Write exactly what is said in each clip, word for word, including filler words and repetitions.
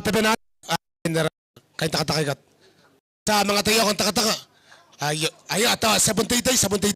tabena, a, n ara kaintekateka aika ti a manga taiaoka n tekateka. Aio, aio, a tao ti a bon teitei, ti a bon teitei.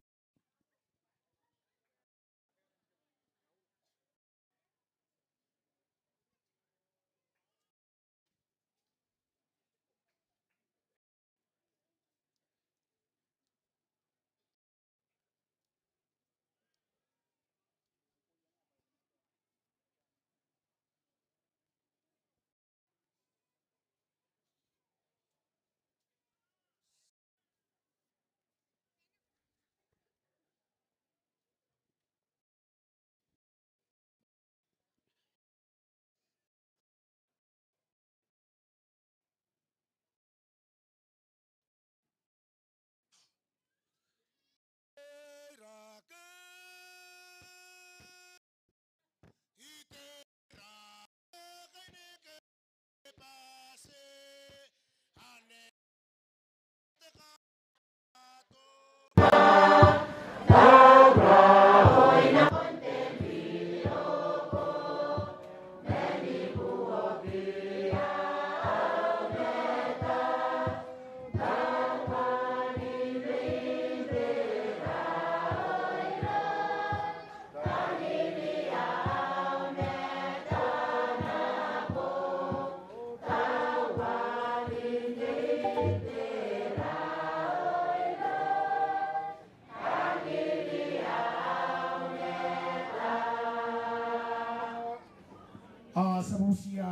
A, ti a butiia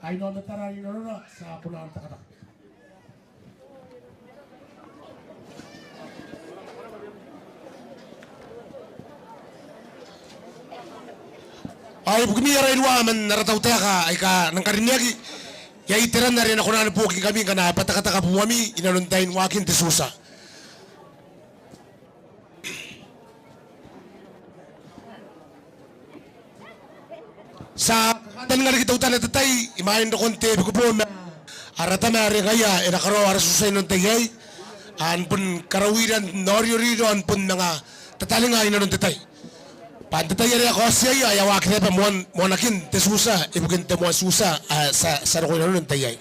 aine aomatara i nanora, ti a kona n tekateka. Ao ibukimi ara iruwa man ara tautaeka aika nang karineaki, iai te ran are e na kona ni buokingkami ngkana bwa tekateka bubami i nanon tain waakin te tiutia. Ti a kakantaninga riki teutana te tai imwain rokon te bikubo ma ara tama are ngaia e na karaoa ara tiutia i nanon te tai aei, ao n bon karaoira n aoriro ao n bon manga tataninga i nanon te tai. Bwa n te tai are e a kaoti iai ao e a waaki naba moan, moanakin te tiutia ibukin te moan tiutia ae ti a, ti a roko i nanon te tai aei.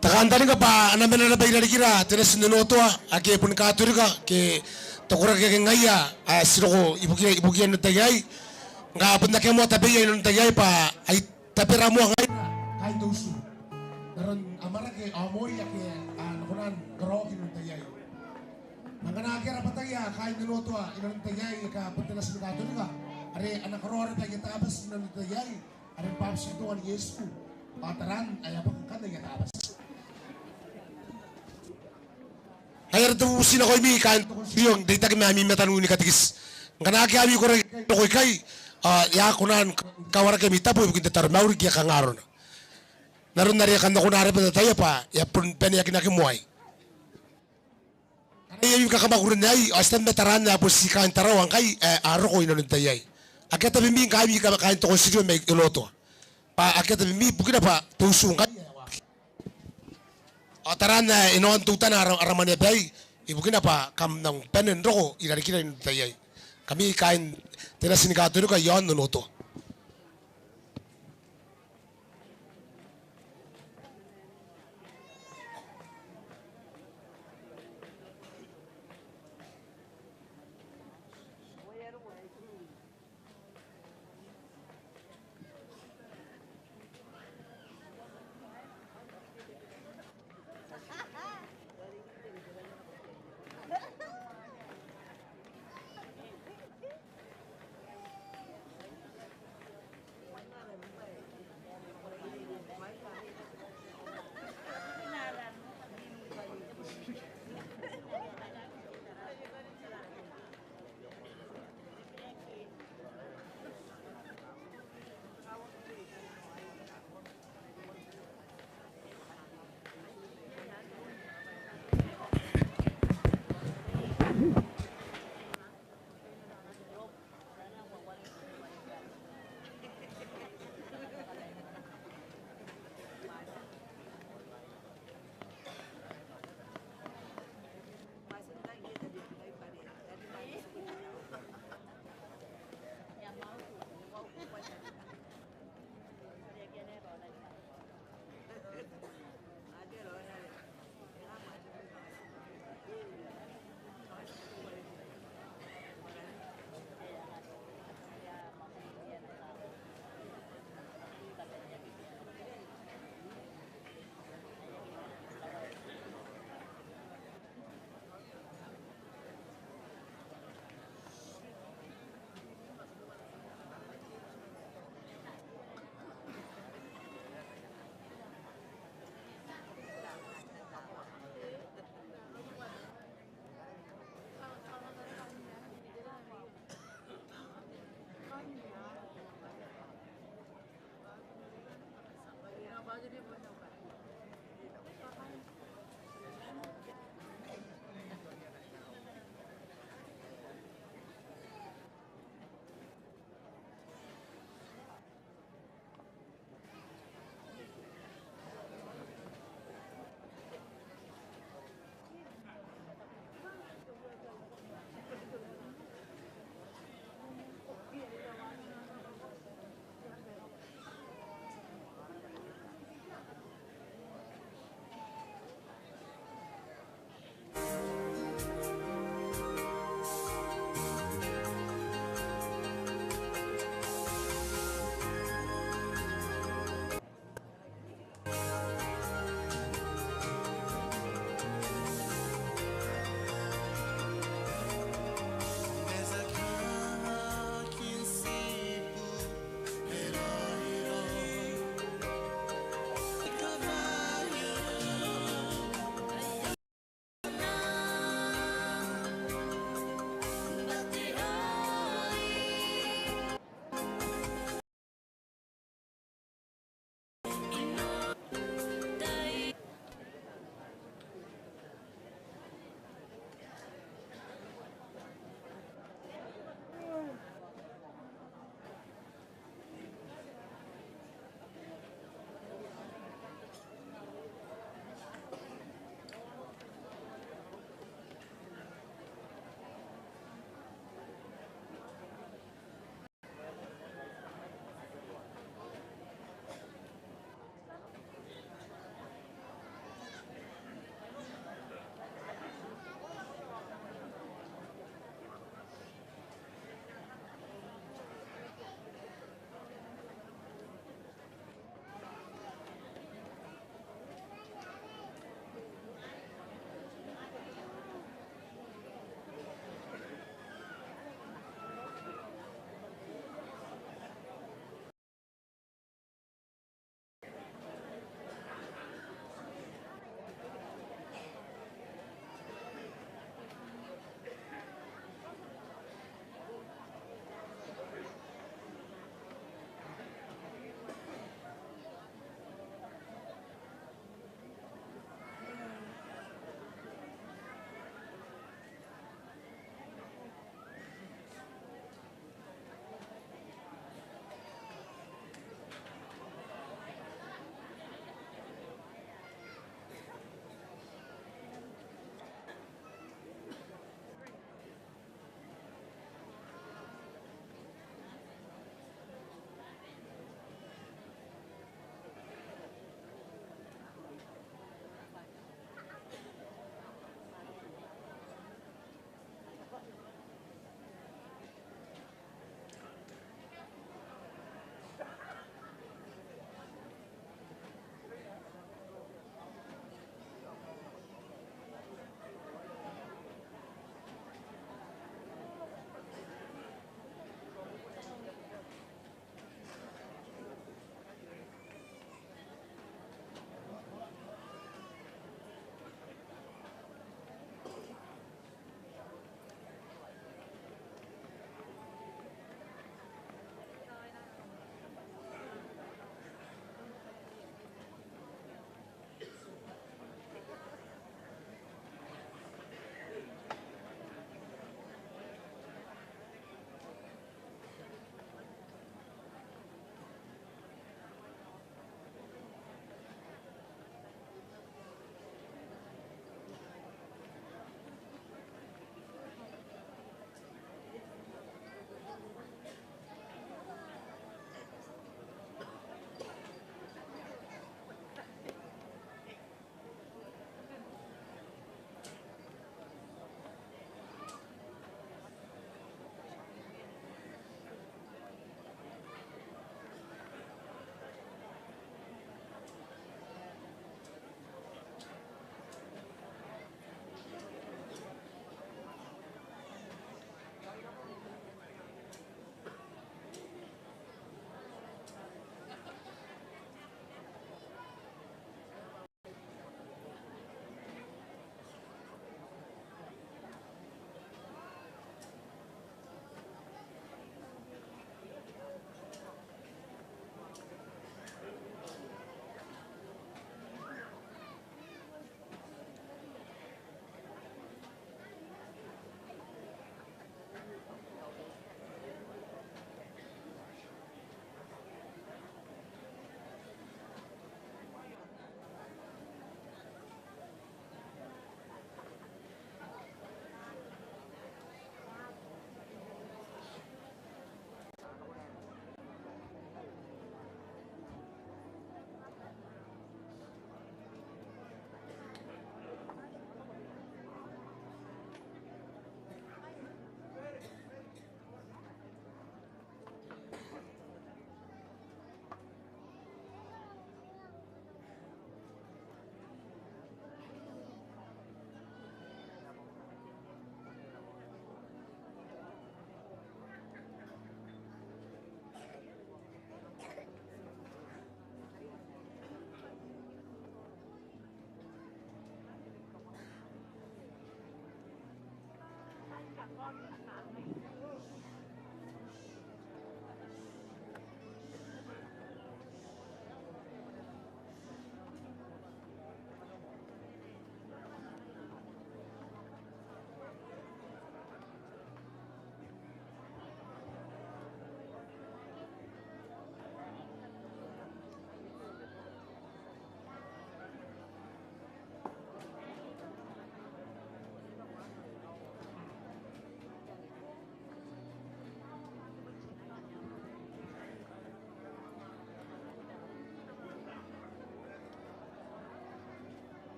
Ti a kantaninga bwa a na mena naba i rarikira te nati n Onotoa ake boni Katorika ke te koraki ake ngaia ae ti roko ibukia, ibukia n te tai aei. Ngkai bon akea moa tabeia i nanon te tai aei bwa ai tabera moa ngaira kaain te utu n aron amwarake ao mooi ake a na kona ni karaoaki i nanon te tai aei. Ma ngkana akea rabwataia kaain Onotoa i nanon te tai aei aika bon te nati ni Katorika, are a na karaoa naba aia Tabati i nanon te tai aei, are bwabetitoan Iesu, ao taraan ae a bwaka ngkanne aia Tabati. Ngaia are te bubuti nakoimi kaain te Kountirio n reitaki ma ami mataniwi ni katekiti. Ngkana akea ami koraki n roko ikai, ao e a kona ni kawaraki ami tabo ibukin te taromauri ke kanga arona. N aron are kam na kona n rabwa n ataia bwa e a bon baneakinaki moa. Ngkana iai ami kakamwakuri n aei, ao ti tabe ma taraan ae bon ti kaain Tarawa ngkai ae a roko i nanon te tai aei. Akea tabemi ngkai ami kaain te Kountirio mai Onotoa. Bwa akea tabemi ibukina bwa te utu ngkai ae waaki. Ao taraan ae e na on teutana ara, ara mwaneaba aei, ibukina bwa kam nang bane n roko i rarikira i nanon te tai aei. Ngkami kaain te nati ni Katorika i aon Onotoa.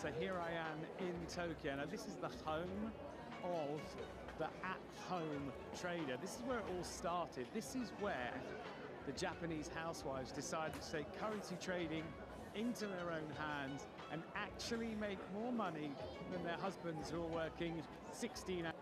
So here I am in Tokyo. Now, this is the home of the at-home trader. This is where it all started. This is where the Japanese housewives decided to take currency trading into their own hands and actually make more money than their husbands who are working sixteen hours.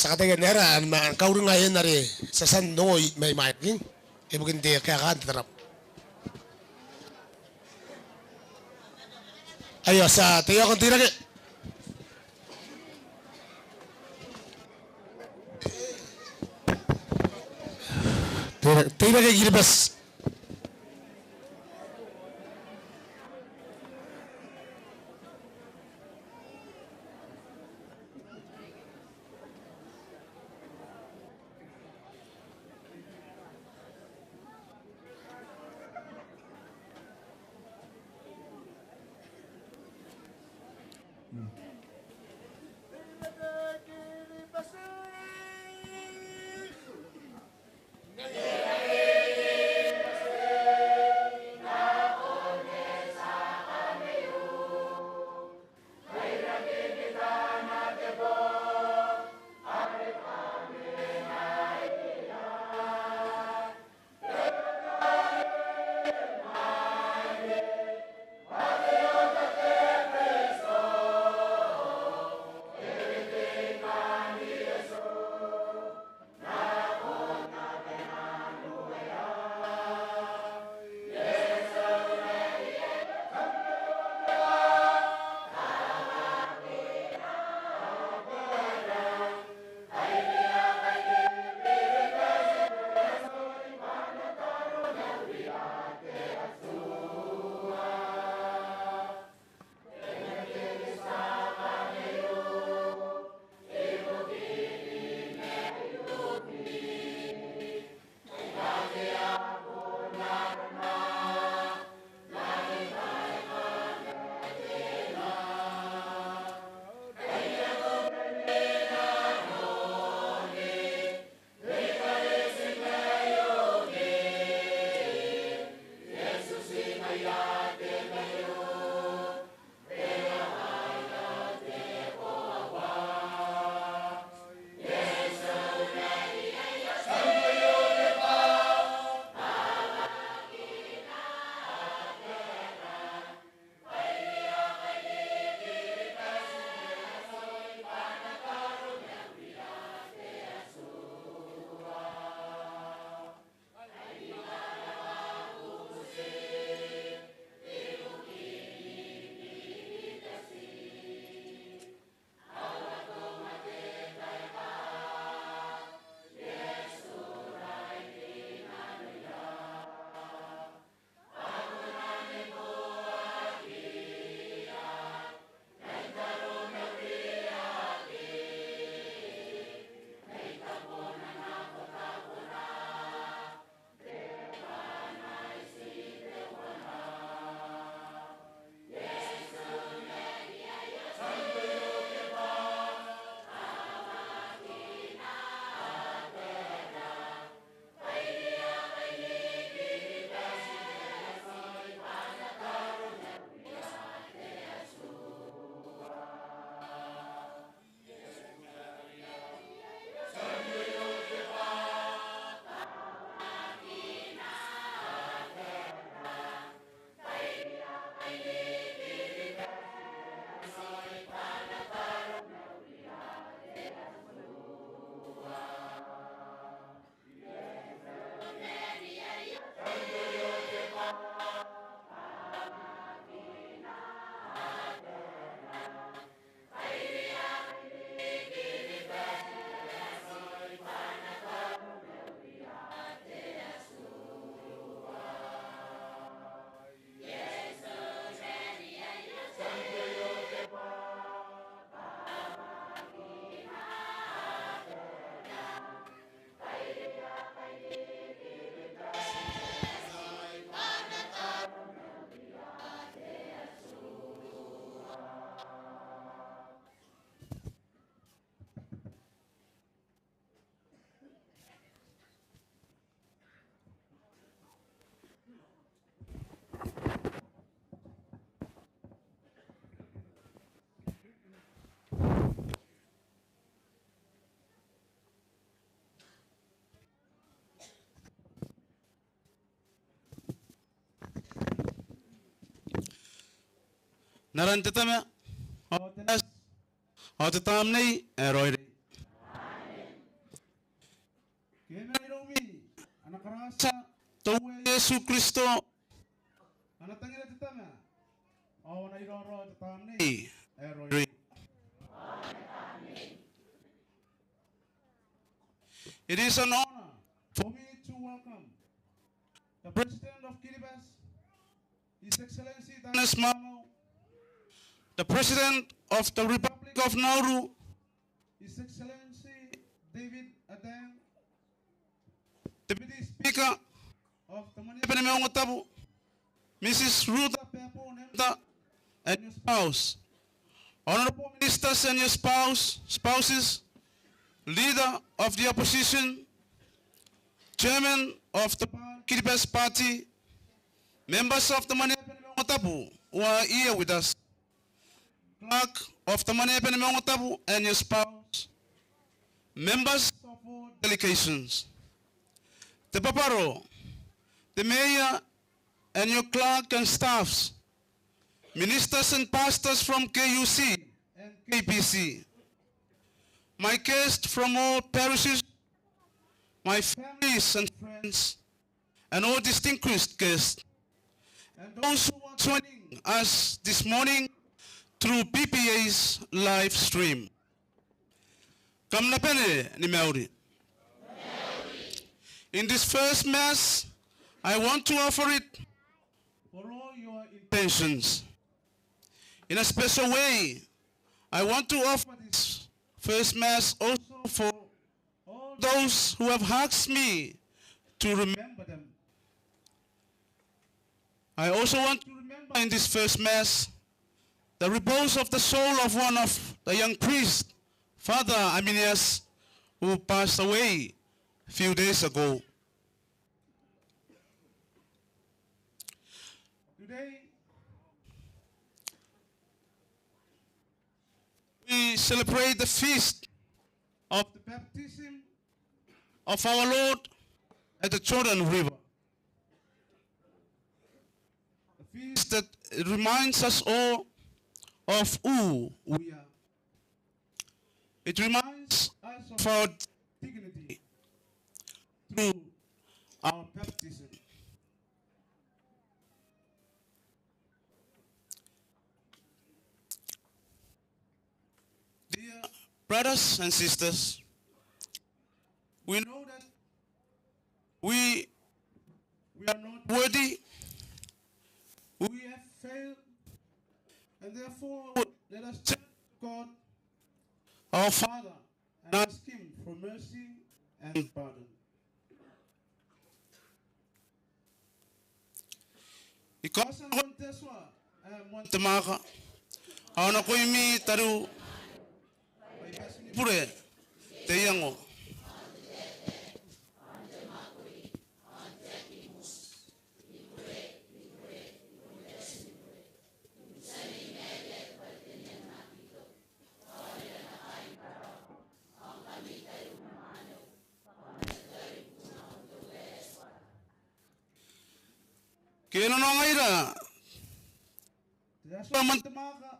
Ti a kataia n aera, am, am kauringa aei are ti a tia n ongo mai mwaina ibukin te kaekaan te taraba. Aio, ti a tei aio n teirake. Teirake, teirake Kiribati. aran te Tama, ao te Nati, ao te Tamnei ae Raoiroi. Ke e mena iroumi ana karatia te Uea Iesu Kristo, ana tangira te Tama, ao ana iraorao te Tamnei ae Raoiroi. It is an honor for me to welcome the President of Kiribati, His Excellency Taneti Maamau, the President of the Republic of Nauru, His Excellency David Ataang, Deputy Speaker of the Mwaneaba ni Maungatabu, Missus Ruta Babu Nemta and your spouse, Honorable Ministers and your spouse, spouses, Leader of the Opposition, Chairman of the Kiribati Party, members of the Mwaneaba ni Maungatabu who are here with us, Clerk of the Mwaneaba ni Maungatabu and your spouse, members of all delegations, te Babaro, the Mayor and your clerk and staffs, ministers and pastors from K U C and K B C, my guests from all parishes, my families and friends, and all distinguished guests, and those who are joining us this morning through B P A's live stream. Kam na bane ni mauri. In this first Mass, I want to offer it for all your intentions. In a special way, I want to offer this first Mass also for all those who have asked me to remember them. I also want to remember in this first Mass the repose of the soul of one of the young priests, Father Arminius, who passed away a few days ago. Today, we celebrate the feast of the baptism of our Lord at the Jordan River. A feast that reminds us all of who we are. It reminds us of our dignity through our baptism. Dear brothers and sisters, we know that we, we are not worthy, we have failed, and therefore let us turn to God, our Father, and ask Him for mercy and pardon. I kaotia nakon te Atua ae moan te mwaaka, ao nakoimi tariu, bure te iango. Ke e nanongaira te Atua ae moan te mwaaka,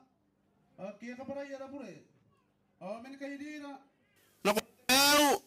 ao ke e kabwarai ara bure, ao mani kairira nakon te maiu.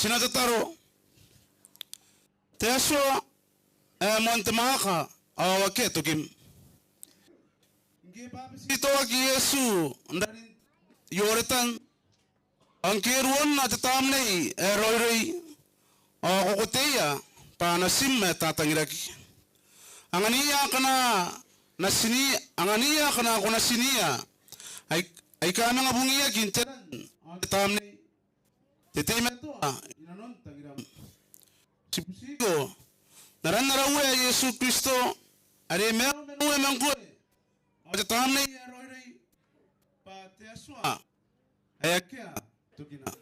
Ti na tataro. Te Atua ae moan te mwaaka ao akea tokim. Ngke e bwabetitoaki Iesu n ranin Ioretan, ao ngke e ruonna te Tamnei ae Raoiroi, ao ko koteia bwa natim ae tatangiraki. Anganiia akana ko natinia, anganiia akana ko natinia, ai, aika manga bungiaki n te ran ao te Tamnei. Te teimatoa i nanon tangiram. Ti butiko n aran ara Uea Iesu Kristo, are maiu ma ngkoe, ao te Tamnei ae Raoiroi, bwa te Atua ae akea tokina.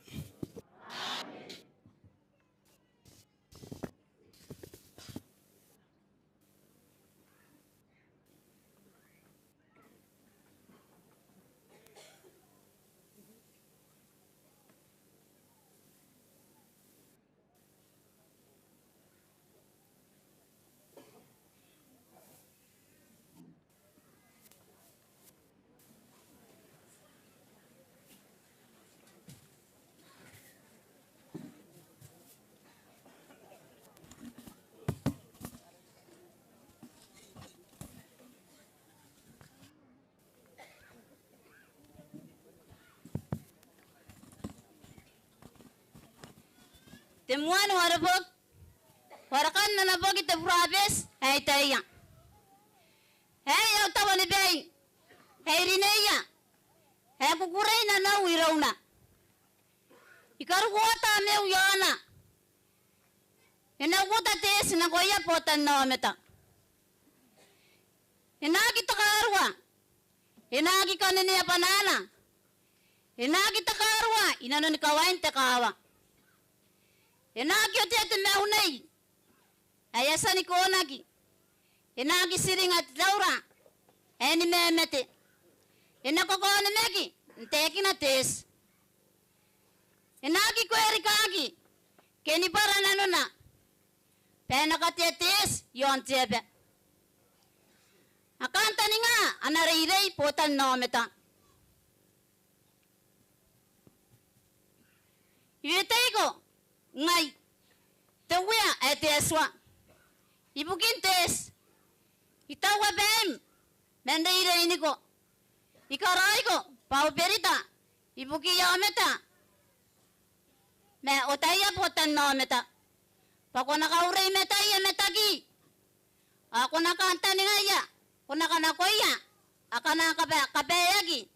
Te moan warekan, warekan ana boki te burabeti ae I-Etaia. Aei au tabo ni bwai ae I rineia, ae kukurei nanou irouna. I karuoa tamnei iaona. E na uota te eti nakoia botannaomata. E na aki takarua. E na aki kanenea bwanaana. E na aki takarua i nanoni kawain te kaawa. E na aki otea te maunei ae e a tia ni konaki. E na aki tiringa te taura ae ni mamate. E na kakaonimaki n taekina te eti. E na aki kwerikaki ke ni bwara nanona bwa e na katea te eti iaon te aba. A kantaninga ana reirei botannaomata. I weteiko ngai te Uea ae te Atua ibukin te eti. I taua baim man reireiniiko. I karaoiko bwa au berita ibukiia aomata ma otaia botannaomata, bwa ko na kaureimataia mataki. Ao ko na kantaningaia, ko na kanakoia akana kaba-, kabaeaki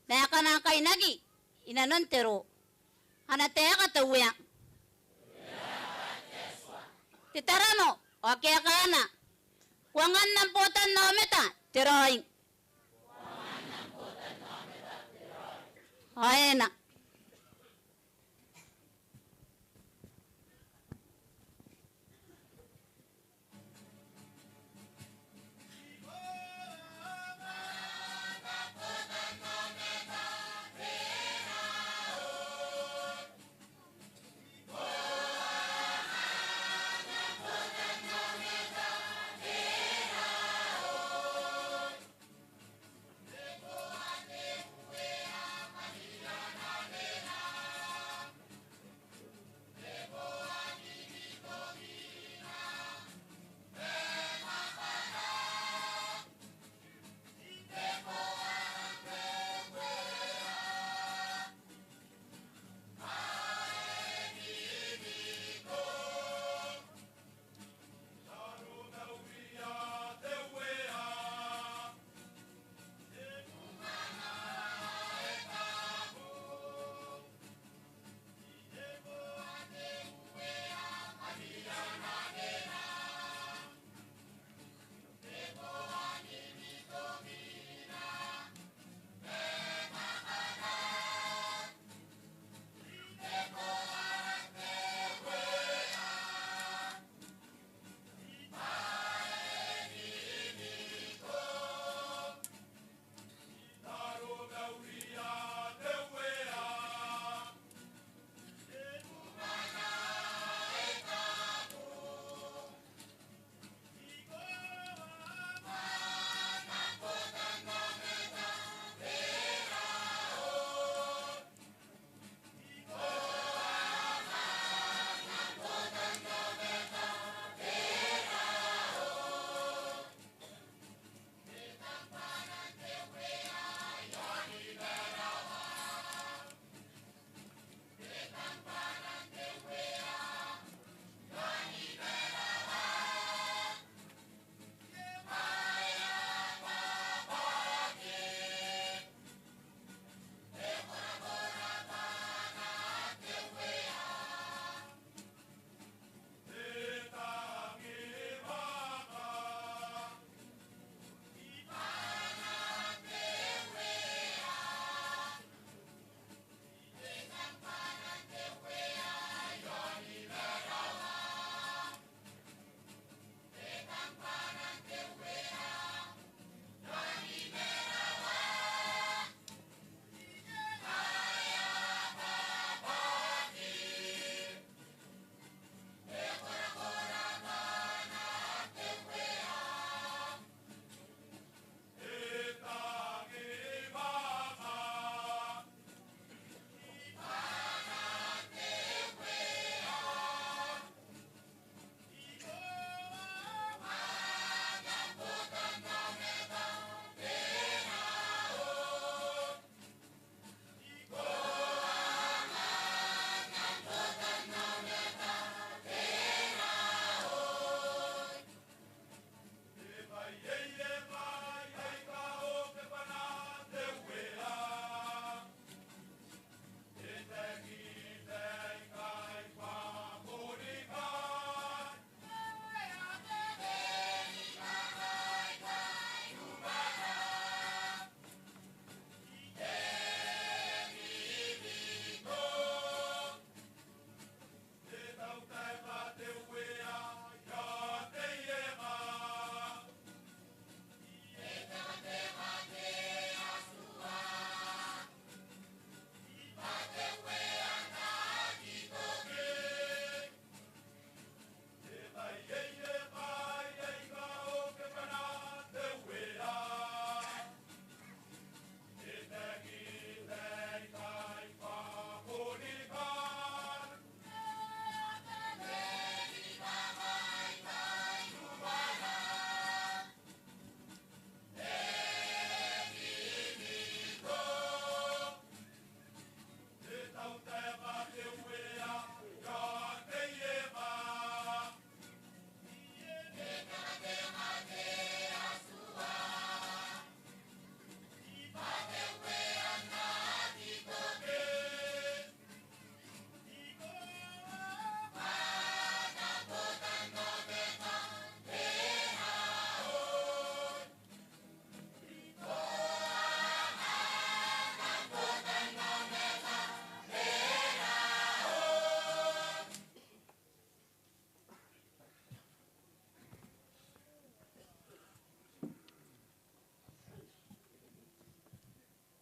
ma akana kainaki i nanon te roo. Ana taeka te Uea. Te tarano ao kaekaana. Ko angan am botannaomata te raoin. Ao e na.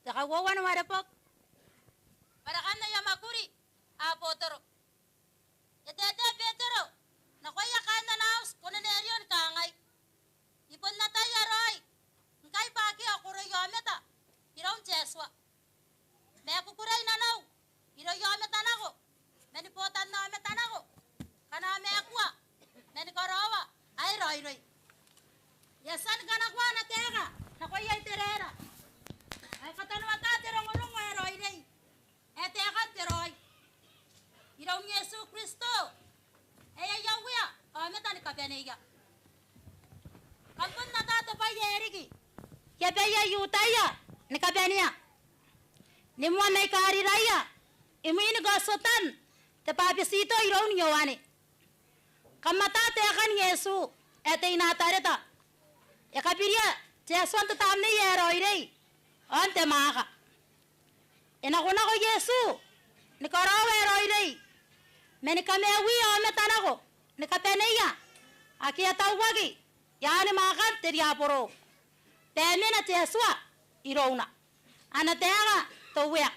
te kauoua ni wareboki. Warekan aia mwakuri abotoro. E taetae Betero nakoia kaain ana auti Konenerio ni kangai, I bon ataia raoi ngkai bwa akea koroiaomata iroun te Atua. Ma e kukurei nanou irouia aomata nako, ma ni botannaomata nako, ngkana a maaku ma ni karaoa ae raoiroi. E a tia ni kanakoa ana taeka nakoia Iteraera ae katanoata te rongorongo ae raoiroi ae taekan te raoi iroun Iesu Kristo ae aia Uea aomata ni kabaneia. Kam bon ata te bwai ae riki i abaia I-Iutaia ni kabanea, ni moa mai Kariraia, imwin kaotan te bwabetito iroun Ioane. Kam ata taekan Iesu ae te I-Natareta, e kabiria te Atua n te Tamnei ae Raoiroi ao n te mwaaka. E nakonako Iesu ni karaoa ae raoiroi, ma ni kamaiuia aomata nako ni kabaneia ake a tauaki i aan mwaakan te riaboro, bwa e mena te Atua irouna. Ana taeka te Uea.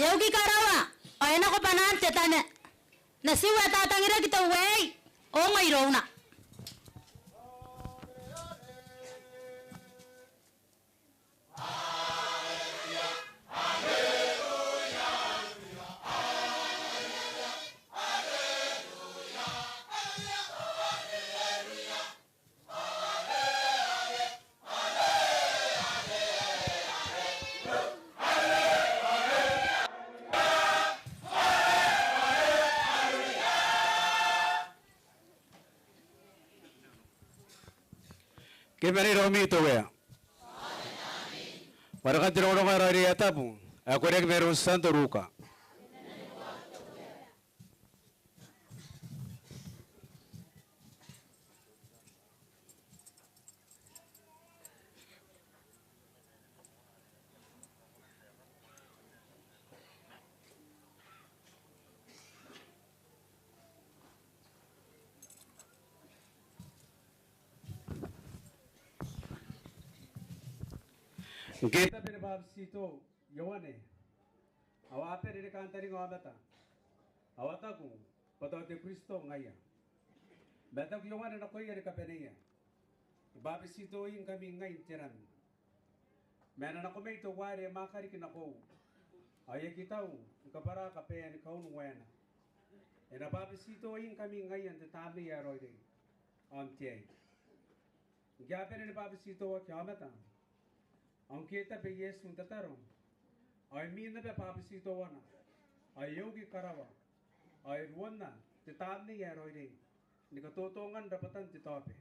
E uki karawa, ao e nako bwanaan te Tama. Natiu ae tatangiraki te Uea, ongo irouna. Ke mena iroumi te Uea. Warekan te rongorongo ae raoiroi ae tabu ae koreaki mairoun Santo Ruka. Ngke e tabe ni bwabetitoa Ioane, ao a bane ni kantaninga aomata, ao a taku bwa tao te Kristo ngaia. Ma e taku Ioane nakoia ni kabaneia, I bwabetitoingkami ngai n te ran, ma e na nako mai teuare e mwaaka riki nakoiu, ao I aki tau ni kabwara kabaean kaun waena. E na bwabetitoingkami ngaia n te Tamnei ae Raoiroi ao n te Ai. Ngke a bane ni bwabetitoaki aomata, ao ngke e tabe Iesu n tataro, ao e mwiin naba bwabetitoana, ao e uki karawa, ao e ruonna te Tamnei ae Raoiroi ni katotongan rabwatan te taobe.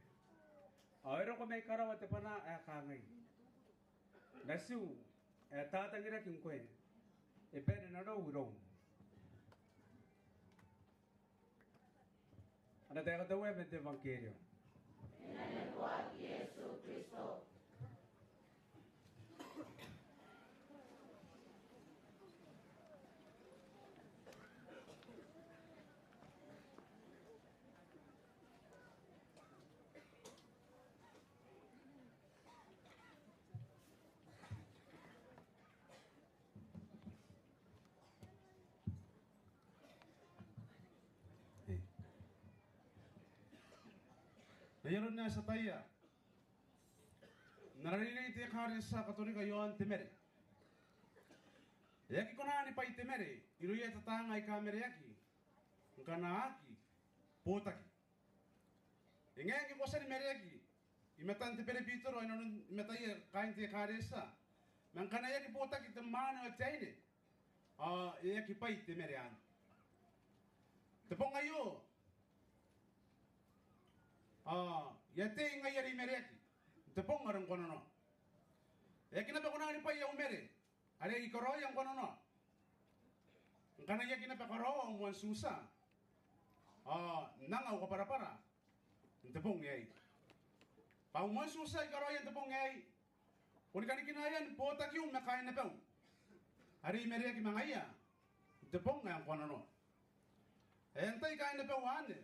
Ao e roko mai karawa te bwana ae kangai: Natiu ae tatangiraki ngkoe, e bane nanou iroum. Ana taeka te Uea man te euangkerio. N ai aron ae ti ataia n ara reirei te Ekaretia Katorika i aon te mare, e aki kona ni bwai te mare irouia te taanga aika mareaki ngkana aki botaki. E ngae ngke ko a tia ni mareaki i matan te berebitero ao inanon mataia kaain te ekaretia, ma ngkana e aki botaki te mwaane ao te aine, ao e aki bwai te mare anne. Te bong aio, ao e a tei ngaia are i mareaki n te bong are ngkoananoa. E aki naba kona ni bwai au mare are I karaoia ngkoananoa ngkana I aki naba karaoa au moan tiutia ao n anga au kabwarabwara n te bong aei. Bwa au moan tiutia ae I karaoia n te bong aei, boni kanikinaean botakiu ma kaain abau are I mareaki ma ngaia n te bong ae ngkoananoa. Ae antai kaain abau anne?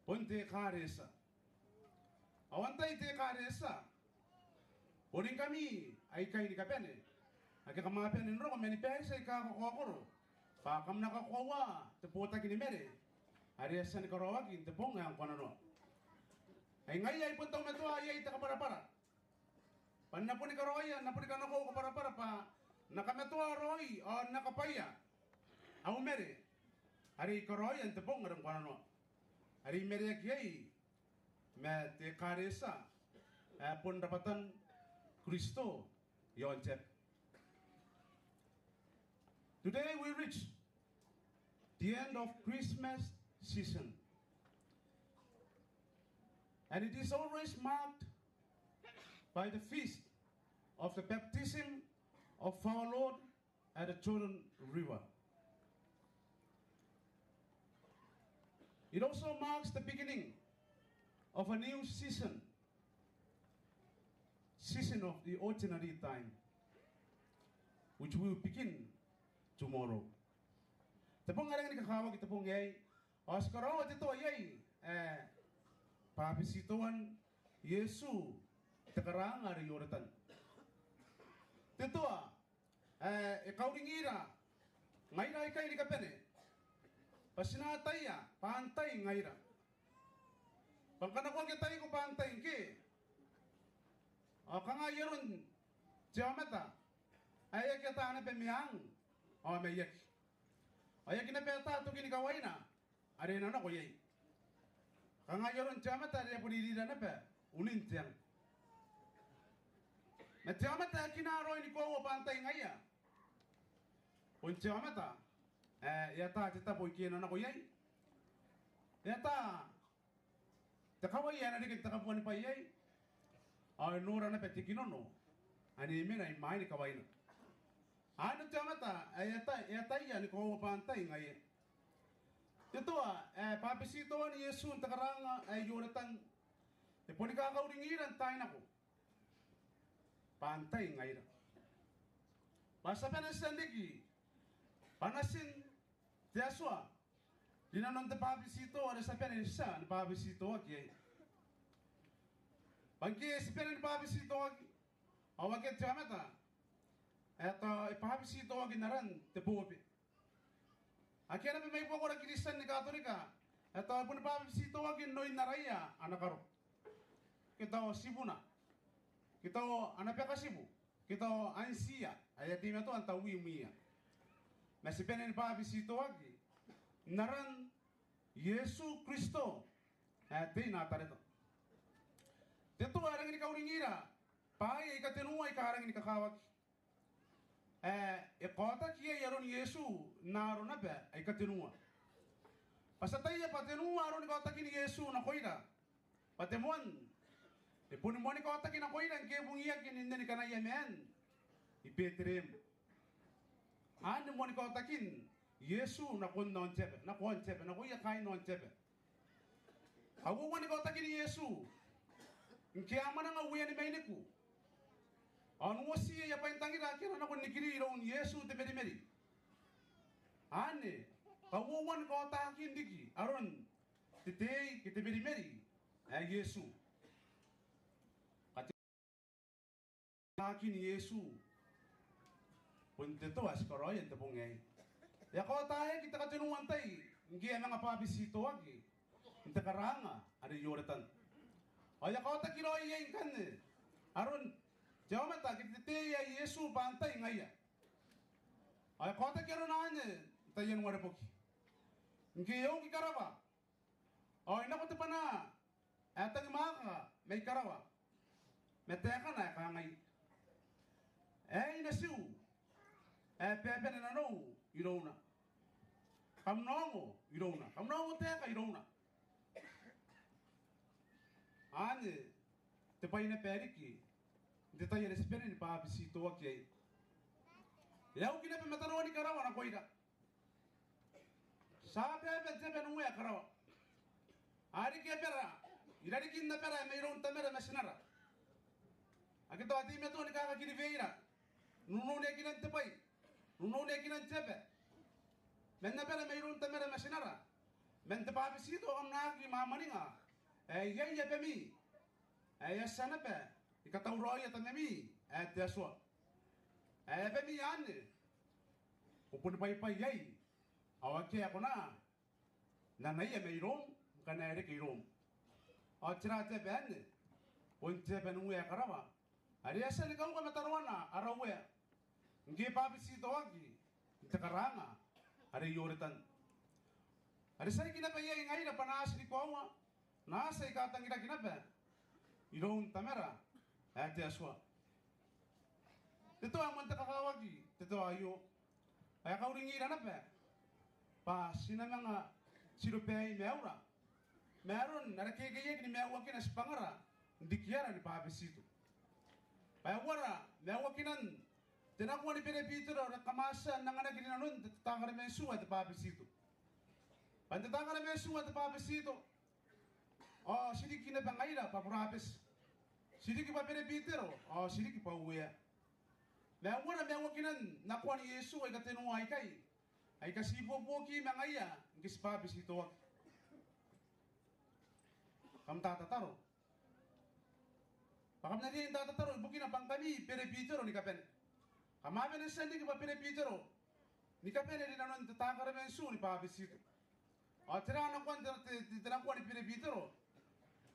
Bon te ekaretia. Ao antai te ekaretia? Bon ngkami aikai ni kabane, ake kam a bane n roko mani bariti aika kakaokoro, bwa kam na kakoaua te botaki ni mare are e a tia ni karaoaki n te bong ae ngkoananoa. Ai ngaia ae I bon taumatoa iai te kabwarabwara bwa N na boni karaoia, N na boni kanakoa au kabwarabwara bwa N na kamatoa raoi ao N na kabwaia au mare are I karaoia n te bong are ngkoananoa, are I mareaki iai ma te ekaretia ae bon rabwatan Kristo i aon te aba. Today we reach the end of Christmas season, and it is always marked by the feast of the baptism of our Lord at the Jordan River. It also marks the beginning of a new season, season of the ordinary time, which we will begin tomorrow. Te bong are e rangi ni kakawaki te bong aei, ao ti karaoa te toa iai ae bwabetitoan Iesu n te karaanga are Ioretan. Te toa ae e kauringira ngaira aikai ni kabane bwa ti na ataia bwa antai ngaira. Bwa ngkana ko aki ataiko bwa antai ngkoe, ao kanga ai aron te aomata ae e aki ata naba meang ao maiaki, ao e aki naba ata tokin kawaina are e na nako iai. Kanga ai aron te aomata are e a bon irira naba unin te ang. Ma te aomata ae kina raoi ni koaua bwa antai ngaia, bon te aomata ae e ata te tabo ike e na nako iai, e ata te kawai ae na reke n te kabuanibwai iai, ao e nora naba te kinono ane e mena imwain kawaina. Anne te aomata ae e ata, e ataia ni koaua bwa antai ngaia. Te toa ae bwabetitoan Iesu n te karaanga ae Ioretan, e boni kakauringira n taai nako bwa antai ngaira, bwa ti a bane n tia n riki bwa natin te Atua rinanon te bwabetito are ti a bane n tia ni bwabetitoaki iai. Bwa ngke ti bane ni bwabetitoaki, ao akea te aomata ae tao e bwabetitoaki n aran te Pope. Akea naba mai buakora Kristian ni Katorika ae tao e boni bwabetitoaki n oin araia ana karo, ke tao tibuna, ke tao ana bakatibu, ke tao antiia ae e a teimatoa n taui mwiia. Ma ti bane ni bwabetitoaki n aran Iesu Kristo ae tei Natareta. Te toa ae rangi ni kauringira bwaai aika tenua aika rangi ni kakawaki, ae e kaotaki iai aron Iesu n aaro naba aika tenua. Bwa ti ataia bwa tenua aroni kaotakin Iesu nakoira. Bwa te moan, e boni moani kaotaki nakoira ngke e bungiaki n nnen kanaia maan i Betereem. Anne moani kaotakin Iesu nakon aon te aba, nako aon te aba, nakoia kaain aon te aba. Kauoua ni kaotakin Iesu ngke a mwananga uean mainiku, ao n uotiia aia bwaintangira ake a na nako n nikiri iroun Iesu te Merimeri. Anne kauoua ni kaotakin riki aron te tei ke te Merimeri ae Iesu. Kaotakin Iesu bon te toa ae ti karaoia n te bong aei. E a kaotaeaki te katenua n tai ngke e a manga bwabetitoaki n te karaanga are Ioretan. Ao e a kaotaki raoi iai ngkanne aron te aomata ke te tei ae Iesu bwa antai ngaia. Ao e kaotaki arona anne n taian wareboki. Ngke e ongo karawa, ao e nako te bwana ae tangimwaaka mai karawa ma taekana ae kangai: Aei natiu ae baabane nanou irouna. Kam na ongo irouna, kam na ongotaeka irouna. Anne te bwai naba ae riki n te tai are ti bane ni bwabetitoaki iai. E a uki naba mataroan karawa nakoira. Ti a baaba n te aba n Uea karawa. A riki abara i rarikin abara ae mairoun Tamara ma Tinara. Ake tao a teimatoa ni kakiriweira n unouniakinan te bwai, n unouniakinan te aba, man abara mairoun Tamara ma Tinara, man te bwabetito ae kam na aki mwamwaninga, ae iai abami ae e a tia naba ni katauraoia Tamami ae te Atua. Ae abami anne ko boni bwaibwai iai, ao akea ae kona n anaia mairoum ngkana e reke iroum. Ao tera te aba anne? Bon te aba n Uea karawa, are e a tia ni kauka mataroana ara Uea ngke e bwabetitoaki n te karaanga are Ioretan. Are ti a riki naba iai ngaira bwa naati ni koaua, naati aika tangiraki naba iroun Tamara ae te Atua. Te toa ae moan te kakawaki te toa aio, ao e kauringira naba bwa ti na manga tirobaei maiura ma aron ara kekeiaki ni maiuakina tibwangara n rikiara ni bwabetito. Bwa e uara maiuakinan te nakoa ni Beretitero are kam a tia n anganaki rinanon te takaramentu ae te bwabetito? Bwa n te takaramentu ae te bwabetito ao ti riki naba ngaira bwa burabeti, ti riki bwa Beretitero ao ti riki bwa Uea. Ma e uara maiuakinan nakoan Iesu aika tenua aikai aika ti ibuobuoki ma ngaiia ngke ti bwabetitoaki? Kam tatataro. Bwa kam na riai n tatataro ibukina bwa ngkami Beretitero ni kabane. Kam a bane n tia n riki bwa Beretitero ni kabane rinanon te takaramentu ni bwabetito. Ao tera nakoan te, te, te, te nakoa ni Beretitero?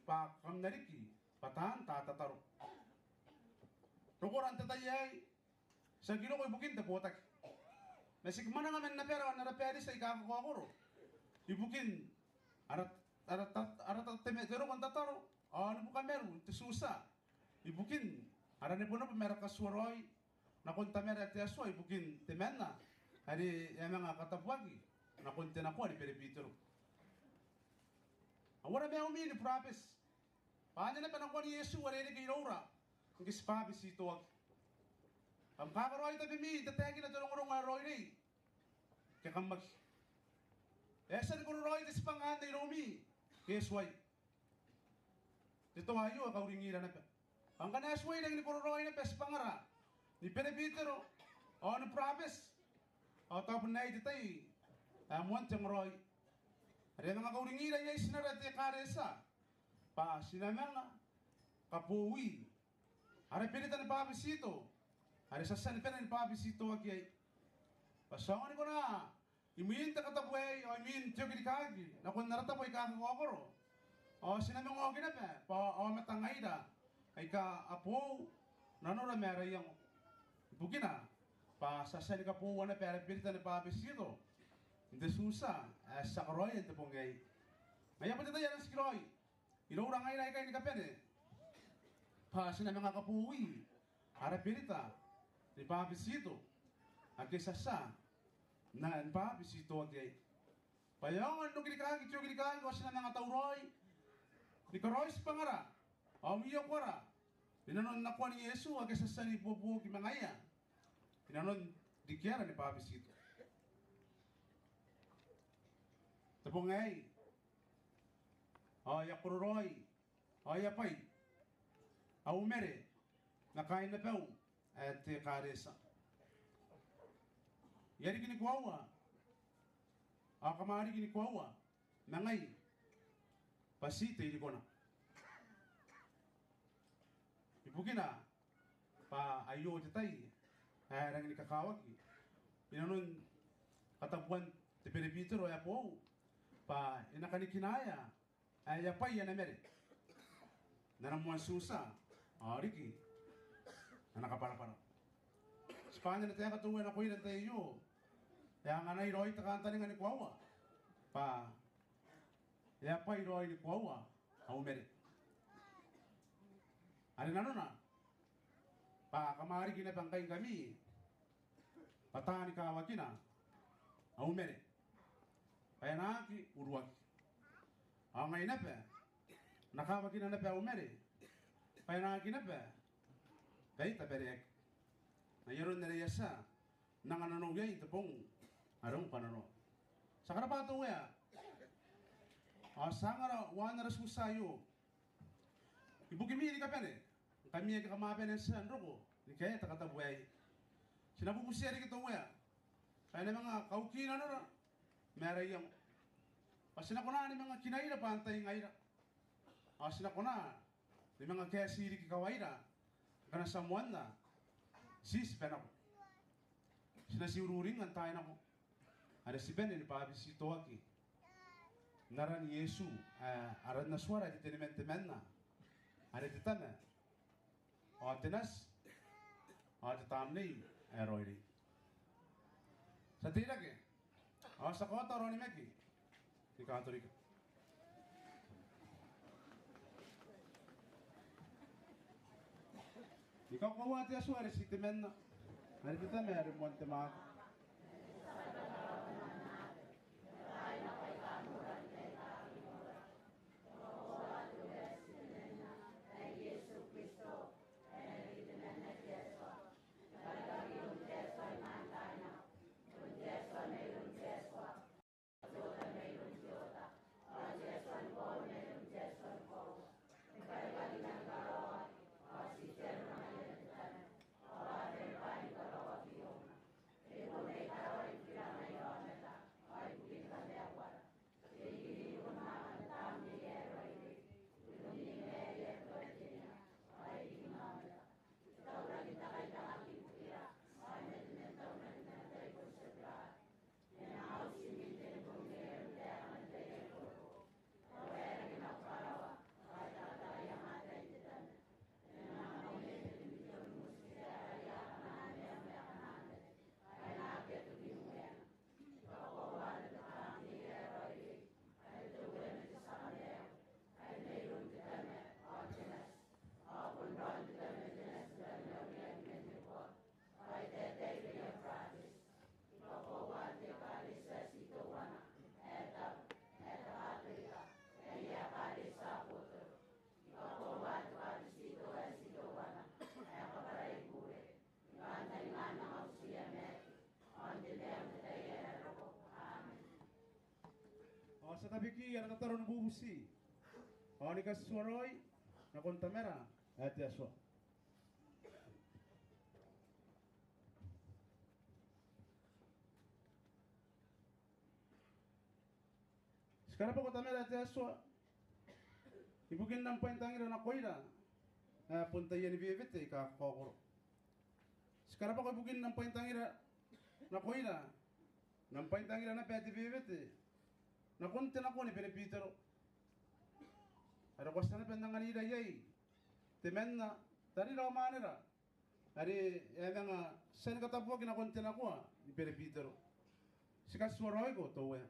Bwa kam na riki bwa taan tatataro. Rokora n te tai aei, ti aki roko ibukin te botaki, ma ti ki mwananga man abara ao n ara barita aika kakaokoro ibukin ara, ara, ara, ara, te, te roko n tataro ao ni bukamaru n te Tutia ibukin ara nebonebo ma ara katuaraoi nakon Tamara ae te Atua ibukin temanna are e a manga katabuaki nakon te nakoa ni Beretitero. Ao ara maiumi ni burabeti bwa anne naba nakoan Iesu are e reke iroura ngke ti bwabetitoaki. Kam kakaraoi tabemi n tataekina te rongorongo ae raoiroi ke kam aki? E a tia ni kororaoi te tibwanga anne iroumi ke e tuai? Te toa aio e kauringira naba. Ao ngkana e tuai rangi ni kororaoi naba tibwangara ni Beretitero ao ni burabeti, ao tao bon aei te tai ae moan te ongora are e a manga kauringira iai tinara te ekaretia bwa ti na manga kaboui ara berita ni bwabetito are ti a tia ni bane ni bwabetitoaki iai, bwa ti aonga ni kona imwin te katabu aei ao imwin te okirikaki nakon ara tabo aika kakaokoro, ao ti na manga oki naba bwa aomata ngaira aika a boou nanora ma ara iango, ibukina bwa ti a tia ni kaboua naba ara berita ni bwabetito n te Tutia ae ti a karaoia n te bong aei. Ngaia bon te tai ae na tikiraoi iroura ngaira aikai ni kabane bwa ti na manga kaboui ara berita ni bwabetito ake ti a tia n bwabetitoaki iai, bwa e aonga n okirikaki te okirikaki ao ti na manga tauraoi ni karaoi tibwangara ao mwiokoara rinanon nakoan Iesu ake ti a tia n ibuobuoki ma ngaia rinanon rikiara ni bwabetito. Te bong aei ao e a kororaoi ao e a bwai Aumere ma kaain abau ae te ekaretia. I a riki ni koaua ao kam a riki ni koaua ma ngai bwa ti tei rikona. Ibukina bwa aio te tai ae rangi ni kakawaki inanon katabuan te berebitero ae boou bwa e na kanikinaea ae e a bwai ana mare n ana moan tutia ao riki ana kabwarabwara. Tibwangan ana taeka te Uea nakoira n te tai aio e a anganai raoi te kantaninga ni koaua bwa e a bwai raoi ni koaua Aumere. Are nanona bwa kam a riki naba ngkai ngkami bwa taani kawakina Aumere bwa e na aki uruaki. Ao ngai naba N na kawakina naba Aumere bwa e na aki naba baita bareaki. N ai aron are I a tia n anga nanou iai n te bong are ngkoananoa. Ti a karabwa te Uea ao ti a anga ara, uaan ara tutia aio ibukimi ni kabane ngkami ake kam a bane n tia n roko ni kaea te katabu aei. Ti na bubutia riki te Uea bwa e na manga kauki nanora ma ara iango bwa ti na kona ni manga kinaira bwa antai ngaira ao ti na kona ni manga kaeti riki kawaira ngkana ti a moanna ti tibwa nako. Ti na ti ururingnga n taai nako are ti bane ni bwabetitoaki n aran Iesu ae aran Atuara ae te teniman temanna are te Tama ao te Nati ao te Tamnei ae Raoiroi. Ti a teirake ao ti a kaota ara onimaki ni Katorika. Ni kakoaua te Atua are ti temanna, are te Tama, are moan te mwaaka. Ti a kabeki ara tataro ni bubuti ao ni katituaraoi nakon Tamara ae te Atua. Ti karabwako Tamara ae te Atua ibukin am bwaintangira nakoira ae bon taiani wewete aika kakaokoro. Ti karabwako ibukin am bwaintangira nakoira, n am bwaintangira naba ae te wewete nakon te nakoa ni berebitero are ko a tia naba n anganira iai temanna, tarira ao mwanera are e a manga tia ni katabuaki nakon te nakoa ni berebitero. Ti katituaraoiko te Uea.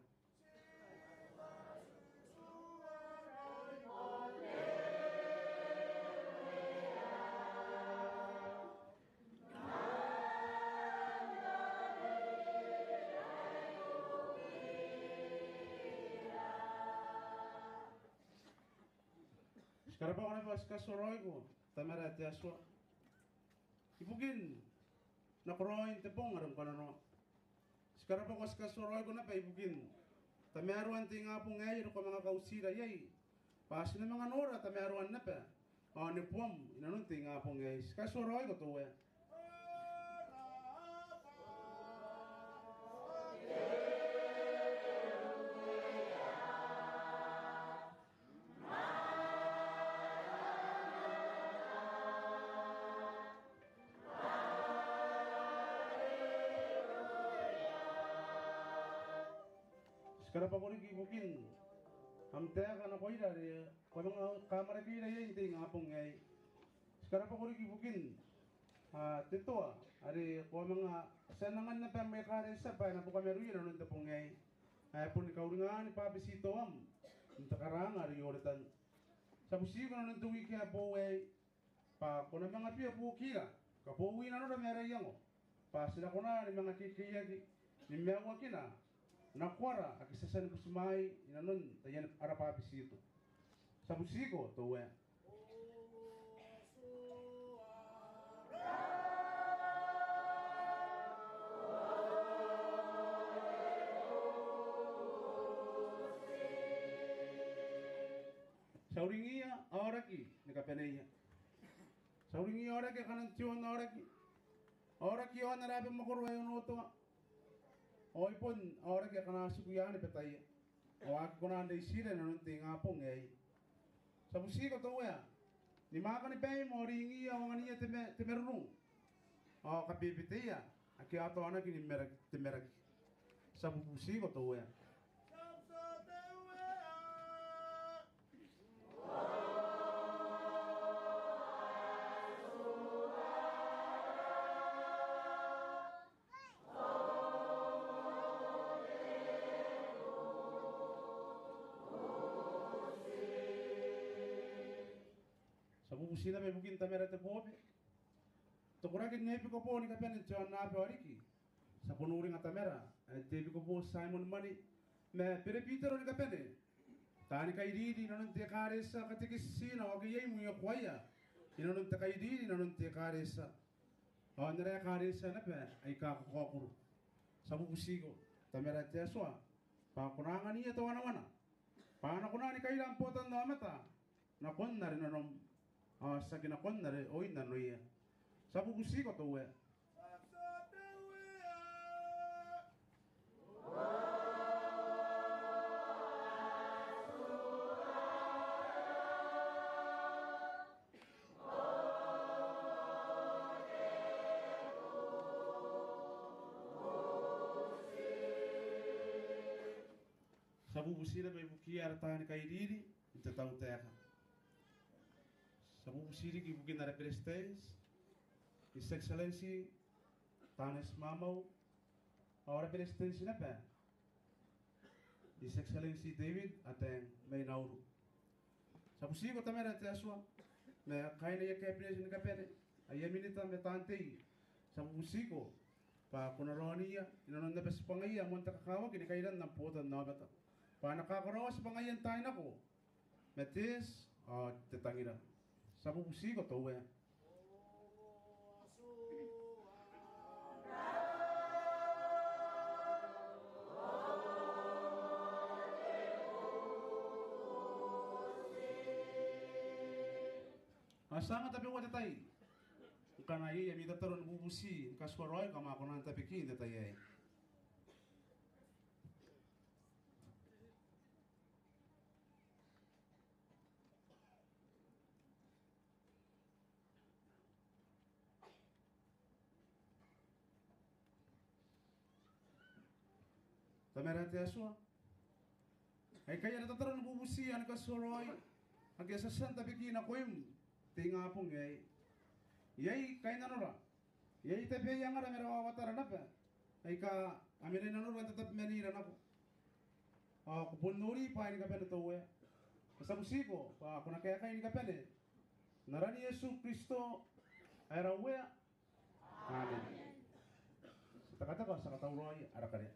Ti karabwako naba, ti katituaraoiko Tamara ae te Atua ibukin nakoraoin te bong are ngkoananoa. Ti karabwako, ti katituaraoiko naba ibukin tamaroan te ingabong aei are ko a manga kautira iai bwa ti na manga nora tamaroan naba ao neboam inanon te ingabong aei. Ti katituaraoiko te Uea. Ti karabwako riki ibukin am taeka nakoira are ko a manga kaamwarakeira iai n te ingabong aei. Ti karabwako riki ibukin te toa are ko a manga tia n angan naba am ekaretia bwa e na bukamaruia inanon te bong aei, ae boni kauringan bwabetitoam n te karaanga are Ioretan. Ti a butiko inanon te wiki ae boou aei bwa ko na manga bia buokira, kaboui nanora ma ara iango bwa ti na kona ni manga kekeiaki ni maiuakina nakoara ake ti a tia ni butimwaai inanon taian ara bwabetito. Ti a butiko te Uea. Ti a uringiia aoraki ni kabaneia. Ti a uringiia aoraki akana n te aonnaba, aoraki, aoraki iaon ara abamwakoro ae onotoa, ao ai bon aoraki akana a tiku i aani bataia ao a aki kona n reitira inanon te ingabong aei. Ti a butiko te Uea ni mwaaka ni baim ao ringiia ao angania te ma-, te marurung ao kabebeteia ake a taonaki ni maraki, te maraki. Ti a bubutiko te Uea. Ti a bubuti naba ibukin Tamara te Pope, te koraki n Epikopo ni kabane n te aonnaba ao riki. Ti a bon uringa Tamara ae te Epikopo Simon Mani ma berebitero ni kabane, taani kairiri inanon te ekaretia, katekitisiana ao ake iai mwiokoaia inanon te kairiri inanon te ekaretia ao n ara ekaretia naba aika kakaokoro. Ti a bubutiko Tamara te Atua bwa ko na angania te wanawana bwa a na kona ni kaira am botannaomata nakon are nanom ao tiaki nakon are oin nanoia. Ti a bubutiko te Uea. Ti a bubuti naba ibukiia ara taani kairiri n te tautaeka. Ti a bubuti riki ibukin ara Beretitenti, His Excellency Taneti Maamau, ao ara Beretitenti naba, His Excellency David Ateng mai Nauru. Ti a bubutiko Tamara te Atua ma kaain aia kabineti ni kabane, aia minita ma taan tei. Ti a bubutiko bwa ko na raoniia inanon naba tibwangaia ae moan te kakawaki ni kairan am botannaomata, bwa a na kakaraoa tibwangaia n taai nako ma te eti ao te tangira. Ti a bubutiko te Uea. Ti a anga tabeua te tai. Ngkana iai ami tataro ni bubuti ni katituaraoi, kam a kona n tabeki n te tai aei. Tamara ae te Atua, aikai ara tataro ni bubuti ao ni katituaraoi ake a tia n tabeki nakoim n te ingabong aei. Iai kainnanora, iai tabeaiangara ma rawawatara naba aika a mena i nanora n tatabemanira nako. Ao ko bon nori bwaai ni kabane te Uea. Ti a butiko bwa ko na kaekai ni kabane, n aran Iesu Kristo ae ara Uea. Amen. Ti a tekateka, ti a katauraoi ara karea.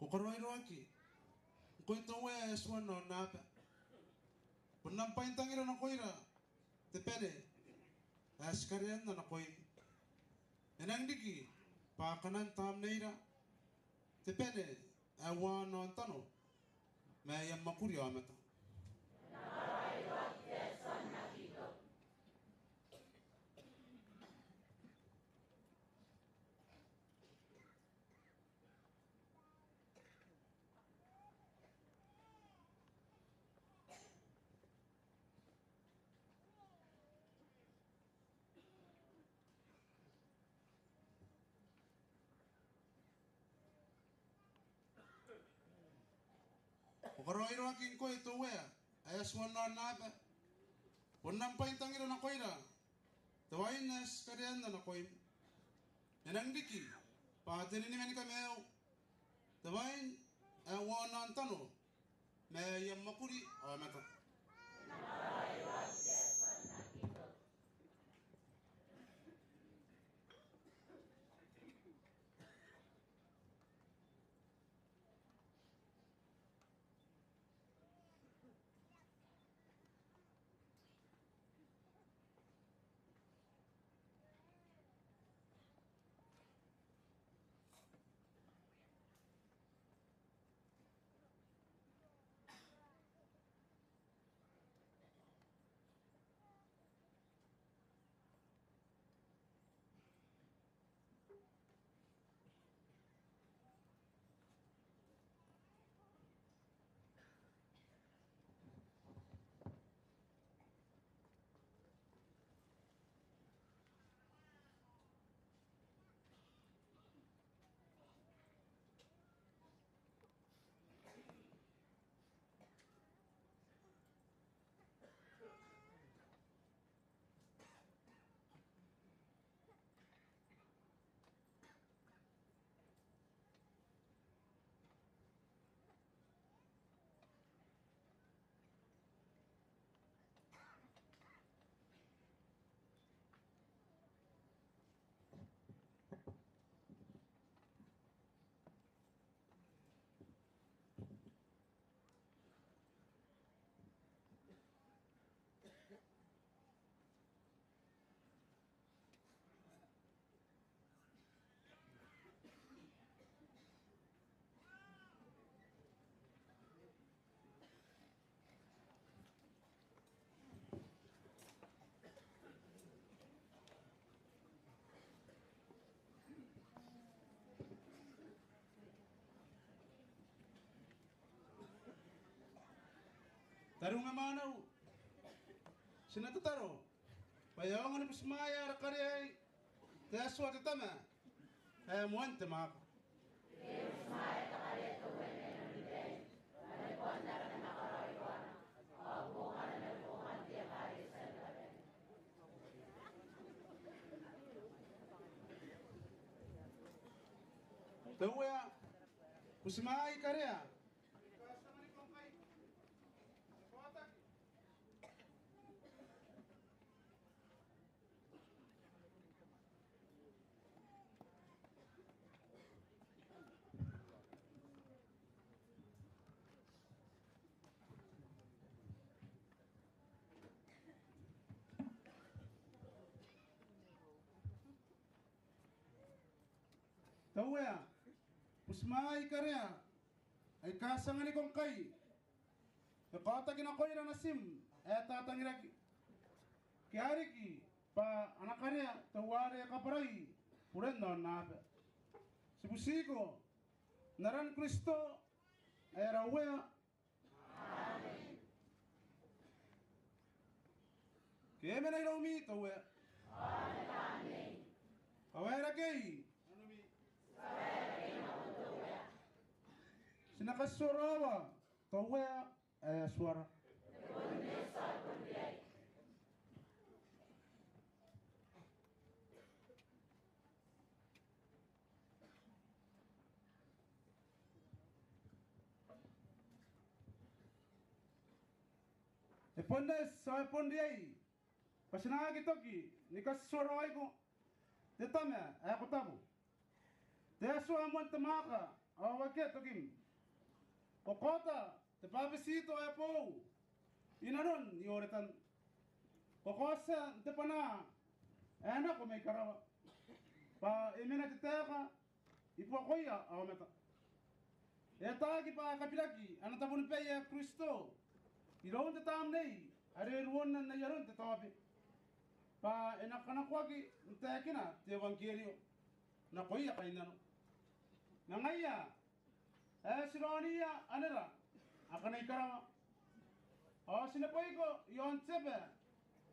Ko karaoiroaki ngkoe te Uea ae Atuan aonnaba. Bon am bwaintangira nakoira te bane ae ti kareanna nakoim. E nang riki bwa kanan tamneira te bane ae uaan aontano ma aia mwakuri aomata. Ko karaoiroaki ngkoe te Uea ae Atuan aonnaba. Bon am bwaintangira nakoira te wain ae ti kareanna nakoim. E nang riki bwa te niniman ni kamaiu, te wain ae uaan aontano ma aia mwakuri aomata. Tariu ma mwaneu, ti na tataro bwa e aonga ni butimwaea ara karea aei te Atua te Tama ae moan te mwaaka. Te Uea, butimwaai karea. Te Uea, butimwaai karea aika ti anganiko ngkai, e kaotaki nakoira natim ae tatangiraki, ke a riki bwa ana karea teuare e kabwarai buren aonnaba. Ti butiko n aran Kristo ae ara Uea. Amen. Ke e mena iroumi te Uea. Amen. Kawaerakei. Ti na katioraoa te Uea ae Atuara. E bon eti ao e bon riai bwa ti na aki toki ni katioraoiko te Tama ae ko tabu, te Atua ae moan te mwaaka, ao akea tokim. Ko kaota te bwabetito ae boou i nanon Ioretan. Ko kaotia n te bwanaa ae nako mai karawa, bwa e mena te taeka i buakoia aomata. E ataaki bwa e kabiraki ana tabonibai ae Kristo iroun te Tamnei are e ruonna n ai aron te taobe, bwa e na kanakoaki n taekina te euangkerio nakoia kainnano. Ma ngaia ae ti raoniia anera akana i karawa, ao ti neboiko i aon te aba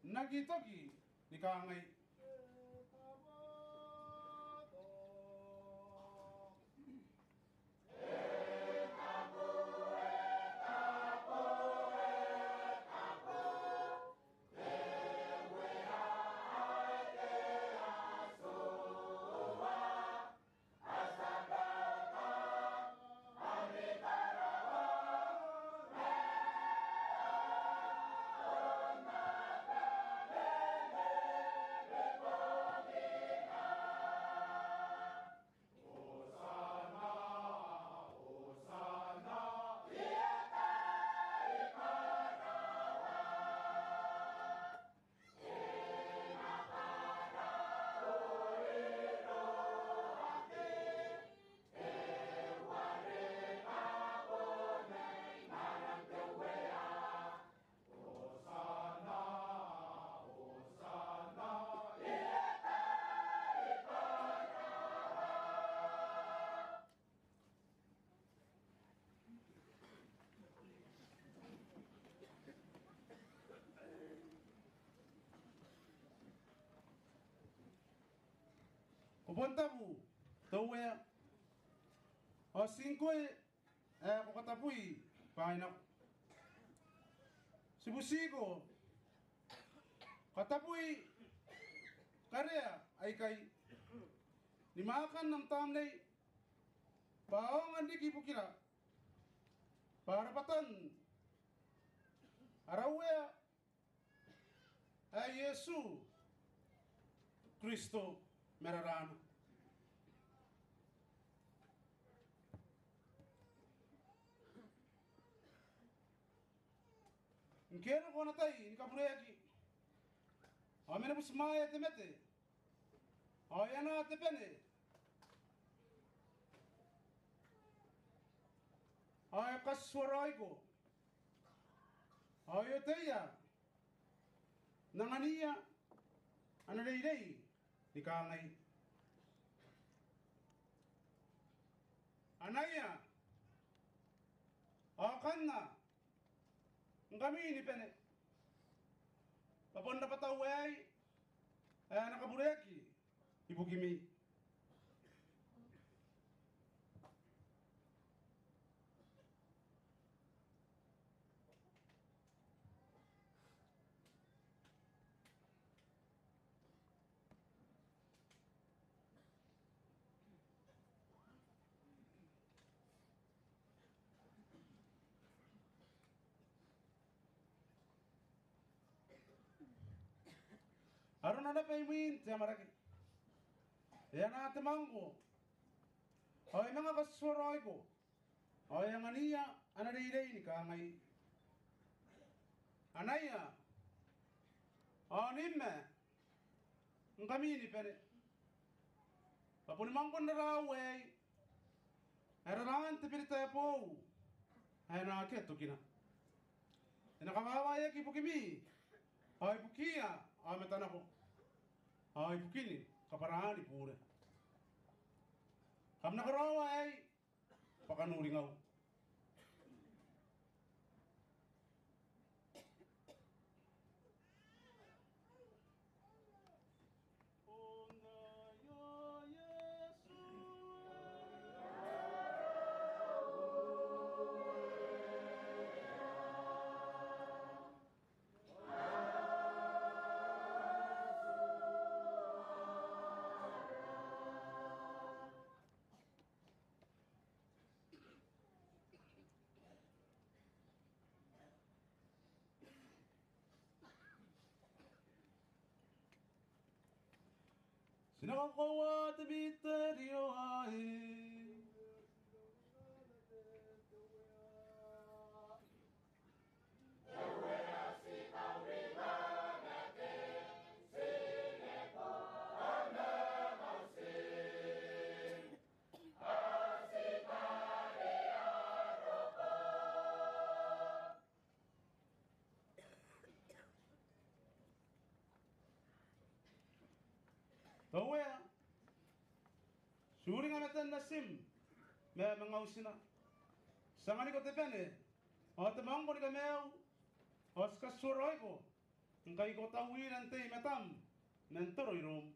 n aki toki ni kangai: Ko bon tabu te Uea, ao ti ngkoe ae ko katabui bwaai nako. Ti butiko katabui karea aikai ni mwaakan am Tamnei, bwa a aonga n riki ibukira bwa rabwatan ara Uea ae Iesu Kristo ma raraana. Ngke e roko ana tai ni kabureaki, ao mena butimwaea te mate, ao e anaa te bane, ao e katituaraoiko, ao e oteia n anganiia ana reirei ni kangai: Anaia, ao kanna, ngkami ni bane, bwa bon rabwatau aei ae na kabureaki ibukimi. Arona naba imwin te amwarake, e anaa te mwangko, ao e manga katituaraoiko, ao e anganiia ana reirei ni kangai: Anaia, ao nimma, ngkami ni bane, bwa boni mwangkon raraau aei, ae raraan te berita ae boou ae na akea tokina, e na kawawaeaki ibukimi, ao ibukiia aomata nako, ao ibukini kabwaraani bure. Kam na karaoa aei bwa kanuringau. Ti na kakoaua te miterio aei. Te Uea, ti uringa maten natim ma mangautina. Ti anganiko te bane ao te mwangko ni kamaiu, ao ti katituaraoiko ngkai ko taui n tei i matam man toro iroum.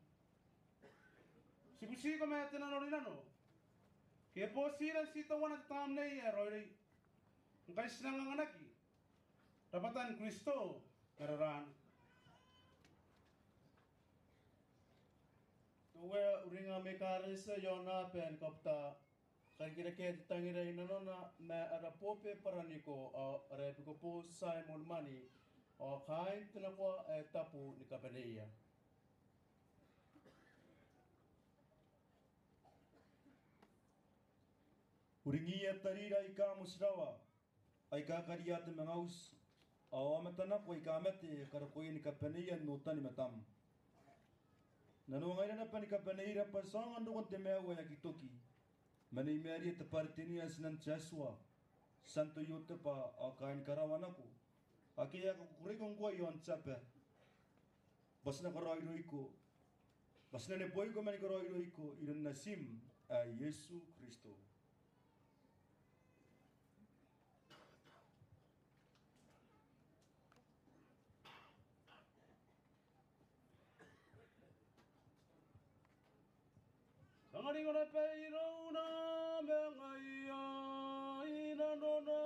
Ti butiko ma te nanorinano ke e botira n ti teuana te Tamnei ae Raoiroi, ngkai ti nang anganaki rabwatan Kristo ma raraana. Te Uea, uringa am ekaretia i aon aba ni kabuta. Karikirakeai te tangira i nanona ma ara Bobe Baraniko ao ara Epikopo Tiaemon Mani ao kaain te nakoa ae tabu ni kabaneia. Uringiia tarira aika motirawa, aika karia te mangauti, ao aomata nako aika mate, karokoia ni kabaneia n otan matam. Nanoangaira naba ni kabaneira bwa ti aonga n roko n te maiu ae aki toki ma Nei Maria te Bwaretenia, tinan te Atua, Tianto Iotebwa ao kaain karawa nako ake a kakukureiko ngkoa i aon te aba, bwa ti na karaoiroiko, bwa ti na neboiko ma ni karaoiroiko iroun natim ae Iesu Kristo. Ti anganiko naba irouna ma ngaia i nanona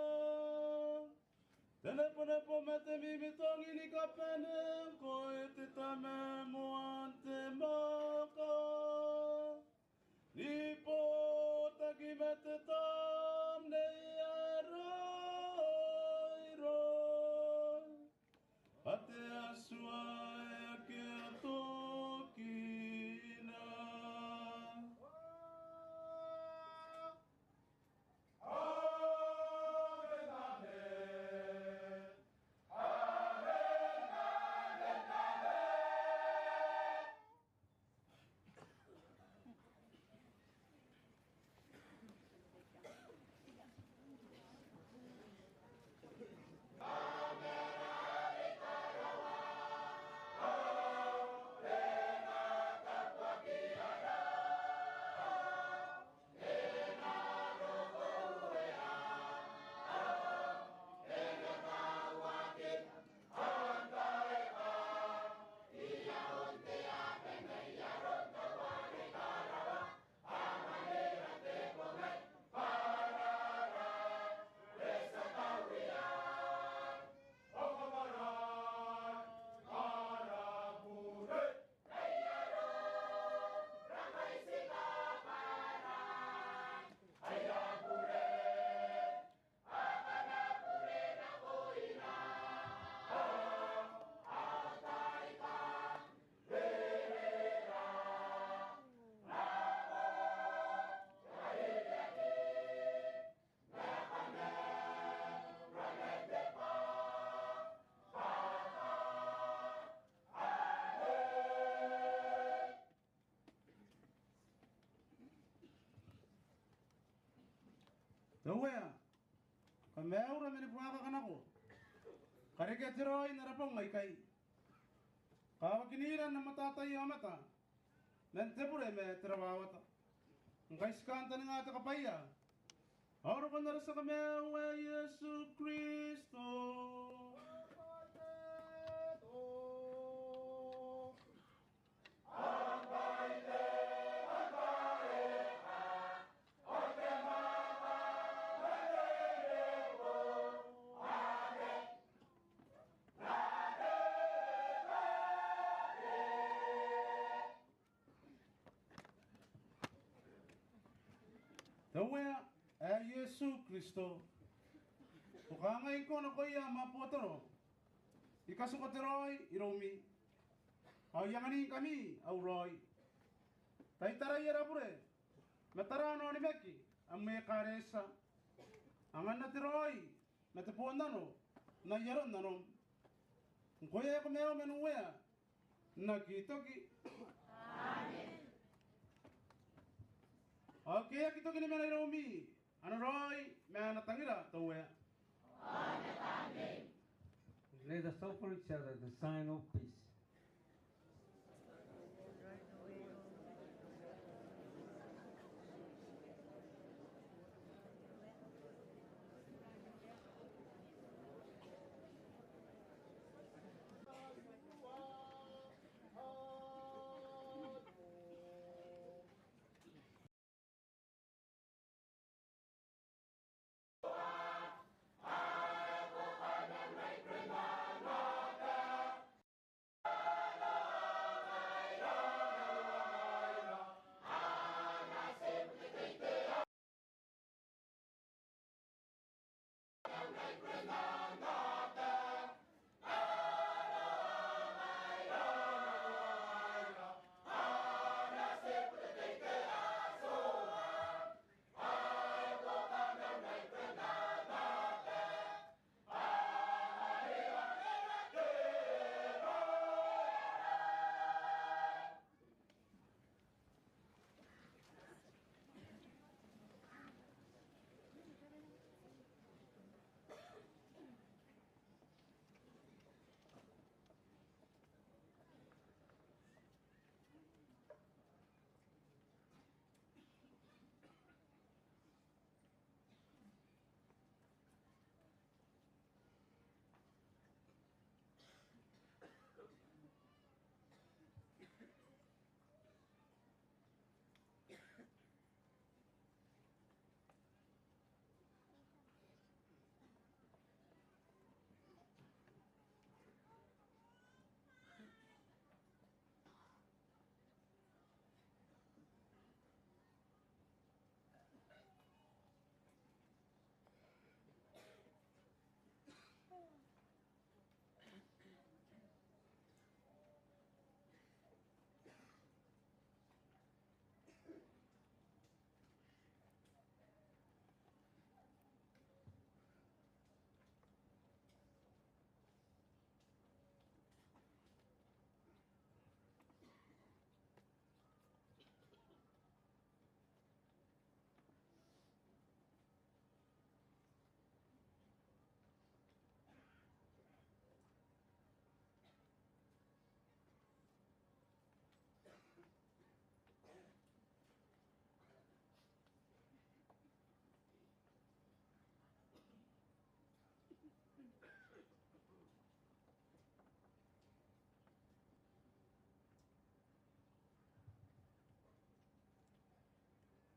te nebonebo ma te mimitong ni kabane ngkoe te Tama moan te mwaaka, ni botaki ma te Tamnei ae Raoiroi, bwa te Atua ae akea tokina. Te Uea, kamaiura mani buakaka nako. Karekea te raoi n ara bong aikai. Kawakinira n am mataatai aomata man te bure ma te rawawata, ngkai ti kantaninga te kabwaia ao rokon ara tia Kamaiu ae Iesu Kristo. Te Uea ae Iesu Kristo, ko kangai ngkoa nakoia am abotoro: I katuko te raoi iroumi, ao I anganingkami au raoi. Tai tarai ara bure, ma tara n onimaki am ekaretia. Anganna te raoi ma te bonnano n ai aron nanom. Ngkoe ae ko maiu man Uea n aki toki. Amen. Ao ke e aki toki ni mena iroumi ana raoi ma ana tangira te Uea. Amen. Let us offer each other the sign of peace.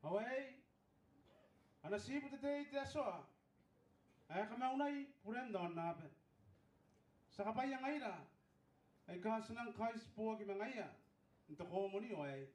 Ao aei ana tibu te tei te Atua ae kamaunai buren aonnaba. Ti a kabwaia ngaira aika ti nang kaitiboaki ma ngaia n te komonio aei.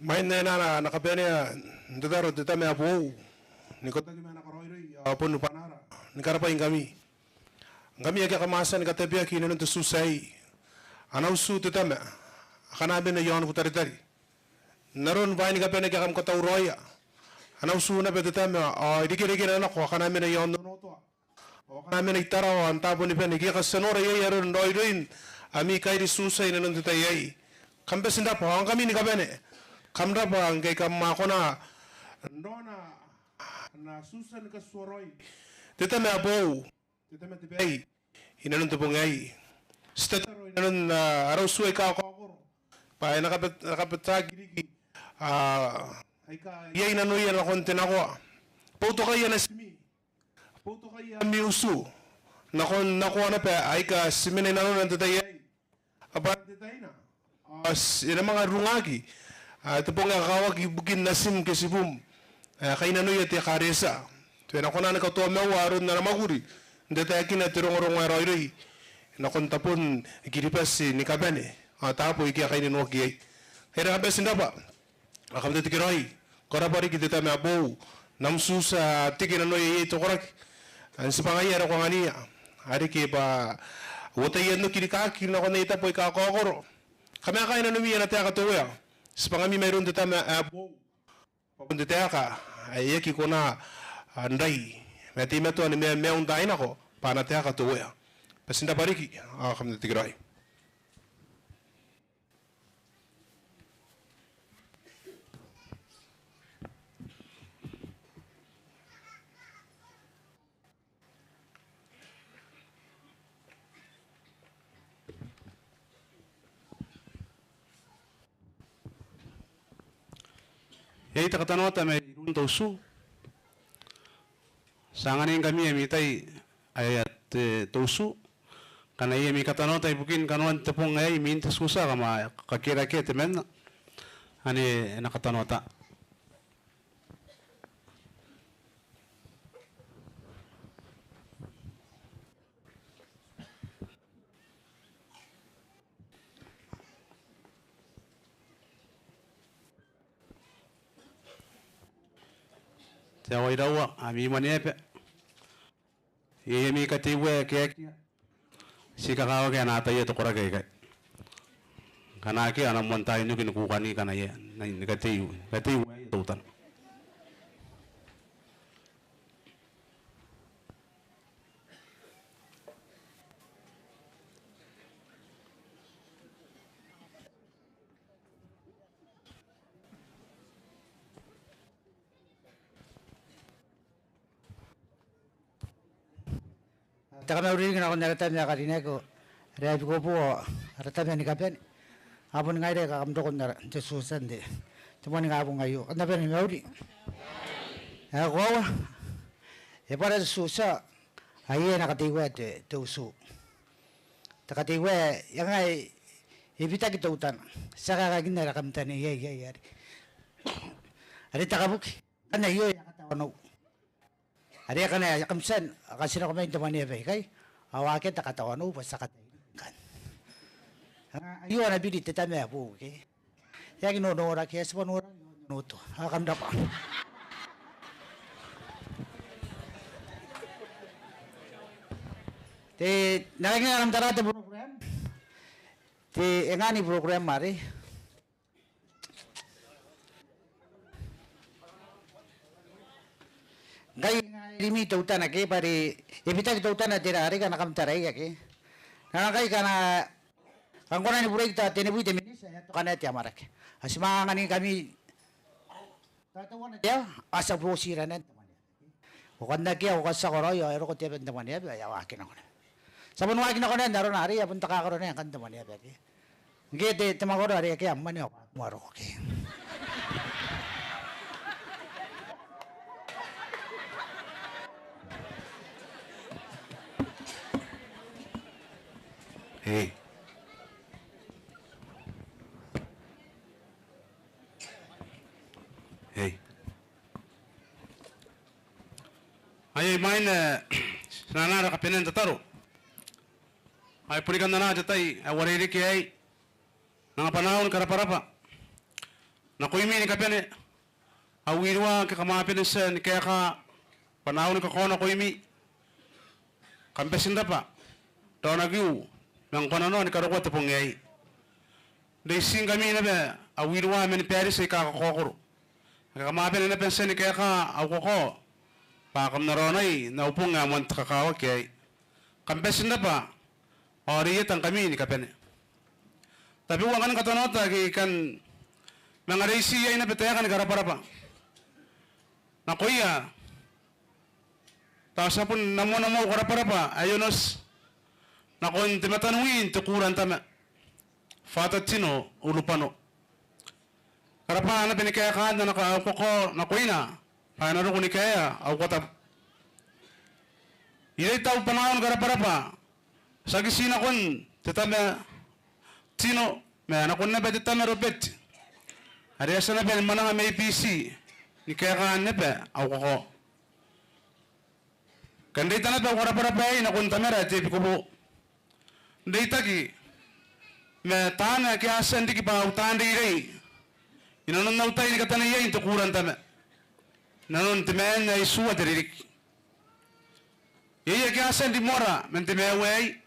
Imwain ae na, na kabanea n tataro te tama ae boou, ni kotaki ma ana karaoiroi ao boni bwanaara, ni karabwaingkami. Ngkami ake kam a tia ni katabeaki inanon te tutu aei. Ana utu te tama akana mena i aon Butaritari. N aron bwaai ni kabane ake kam katauraoia, ana utu naba te tama ao irekerekena nako akana mena i aon Onotoa ao akana mena i Tarawa ao n taabo ni bane ike kam tia n nora iai aron raoiroin ami kairi tutu inanon te tai aei. Kam bati n rabwa ao ngkami ni kabane, kam rabwa ngkai kam a kona n raona ana tutu ni katuaraoi te tama ae boou, te tama te bai, inanon te bong aei. Ti tataro inanon, ah, ara utu aika kakaokoro bwa e na kaba-, na kabataki riki, ah, aika iai nanoia nakon te nakoa. Boutokaia natimi, boutokaia ami utu nakon nakoa naba aika ti mena inanona n te tai aei. Bwa n te taina ao ti, e na manga rungaki, ah, te bong ae kakawaki ibukin natim ke tibum ae kainnanoia te ekaretia, bwa e na kona ni katoa maua aron ana mwakuri n tataekina te rongorongo ae raoiroi nakon tabon Kiribati ni kabane ao taabo ike a kainnanoaki iai. Ai ara kabati n rabwa. Ao kam na tekeraoi, ko rabwa riki te tama ae boou, n am tutu ae teke nanoia iai te koraki. Ao n tibwangaia are ko angania, a reke bwa uotaia n oki rikaaki nakon aia tabo aika kakaokoro. Kam a kaai nanomi ana taeka te Uea. Tibwangami mairoun te tama ae boou, bwa bon te taeka ae e aki kona, ah, n rai ma e teimatoa ni maiu, maiu n taai nako bwa ana taeka te Uea. Bati n rabwa riki, ao kam na tekeraoi. Iai te katanoata mairoun te utu. Ti anganingkami ami tai ae te, te utu. Ngkana iai ami katanoata ibukin kanoan te bong aei imwin te tutu, kam a kakerakeia temanna ane e na katanoata. Te aoa iraua, ami mwaneaba. Iai ami kateiua ae akea, ti kakawaki ana ataia te koraki aikai. Ngkana akea, a na moan tai n oki ni kukani ngkana iai, ni kateiu, kateiu aei teutana. Te kamauri riki nakon ara tama ae karineaki are Abikobo, ara tama ni kabane. A boni ngaira aika kam roko n ara, n te tutu n te, te moaningabong aio. Kam na bane ni mauri. Ae koaua, e bwara te tutu ae e na kateiua te, te utu. Te kateiua ae e kangai, e bitaki teutana. Ti a kakakinna are kam taneiai iai are, are te kabuki. Ngkana aio e a katawanou. Are ngkana kam tia n, kam tia n nako mai n te mwaneaba ikai, ao akea te katawanou bwa ti a kataia ngkanne. Aio ana biri te tama ae boou ke. E aki nonoraki, e a tibwa noraki i Onotoa. Ao kam rabwa. Te, n na kainga n am tara te program. Te, e nga ni program are ngkai e rimwi teutana ke, bwa are e bitaki teutana tera are ngkana kam taraia ke. Ngkana ngkai ngkana kam kona ni bureki tao tenibwi te miniti ae a tokana te amwarake. Ao ti manga anganingkami tao teuana te aoa, ao ti a boti ranan te mwaneaba. Ko kan akea, ko kan tiako raoi, ao e roko te aba n te mwaneaba, e a waaki nako naba. Ti a bon waaki nako naba n arona are e a bon takakaro naba ngkanne te mwaneaba ke. Ngke te, te mwakoro are akea mwane ao a roko ke. Ei. Ei. Aio imwain ae ti na anaa ara kabanea n tataro ao e boni kan anaa te tai ae uarereke aei. N anga bwanaau ni karabwarabwa Nakoimi ni kabane, au iruwa ke kam a bane n tia ni kaeka, bwanaau ni kakao nakoimi. Kam bati n rabwa, raonakiu ma ngkoananoa ni karokoa te bong aei. Reitingkami naba au iruwa mani bariti aika kakaokoro ake kam a bane naba n tia ni kaeka au kakao, bwa kam na raonai n au bong ae moan te kakawaki aei. Kam bati n rabwa, ao reitan ngkami ni kabane. Tabeua ngkanne katanoata ake I kan manga reitia iai naba taeka ni karabwarabwa nakoia. Tao ti a bon namonamo au karabwarabwa ae onoti nakon te mataniwi n te kuura n tama, Father Tino Ulubwano. Karabwa naba ni kaekaan ana ka-, au kakao nakoina bwa e na roko ni kaea au katabu. I reita au bwanaau ni karabwarabwa tiaki ti nakon te tama Tino ma nakon naba te tama Robert, are e a tia naba ni mwananga mai Biti ni kaekaan naba au kakao. Kan reita naba au karabwarabwa aei nakon Tamara te Epikobo. N reitaki ma taana ake a tia n riki bwa au taan reirei inanon au tai ni kataneiai n te kuura n tama, inanon te maan ae itiua te ririki. Iai ake a tia n rimoara man te maiu aei,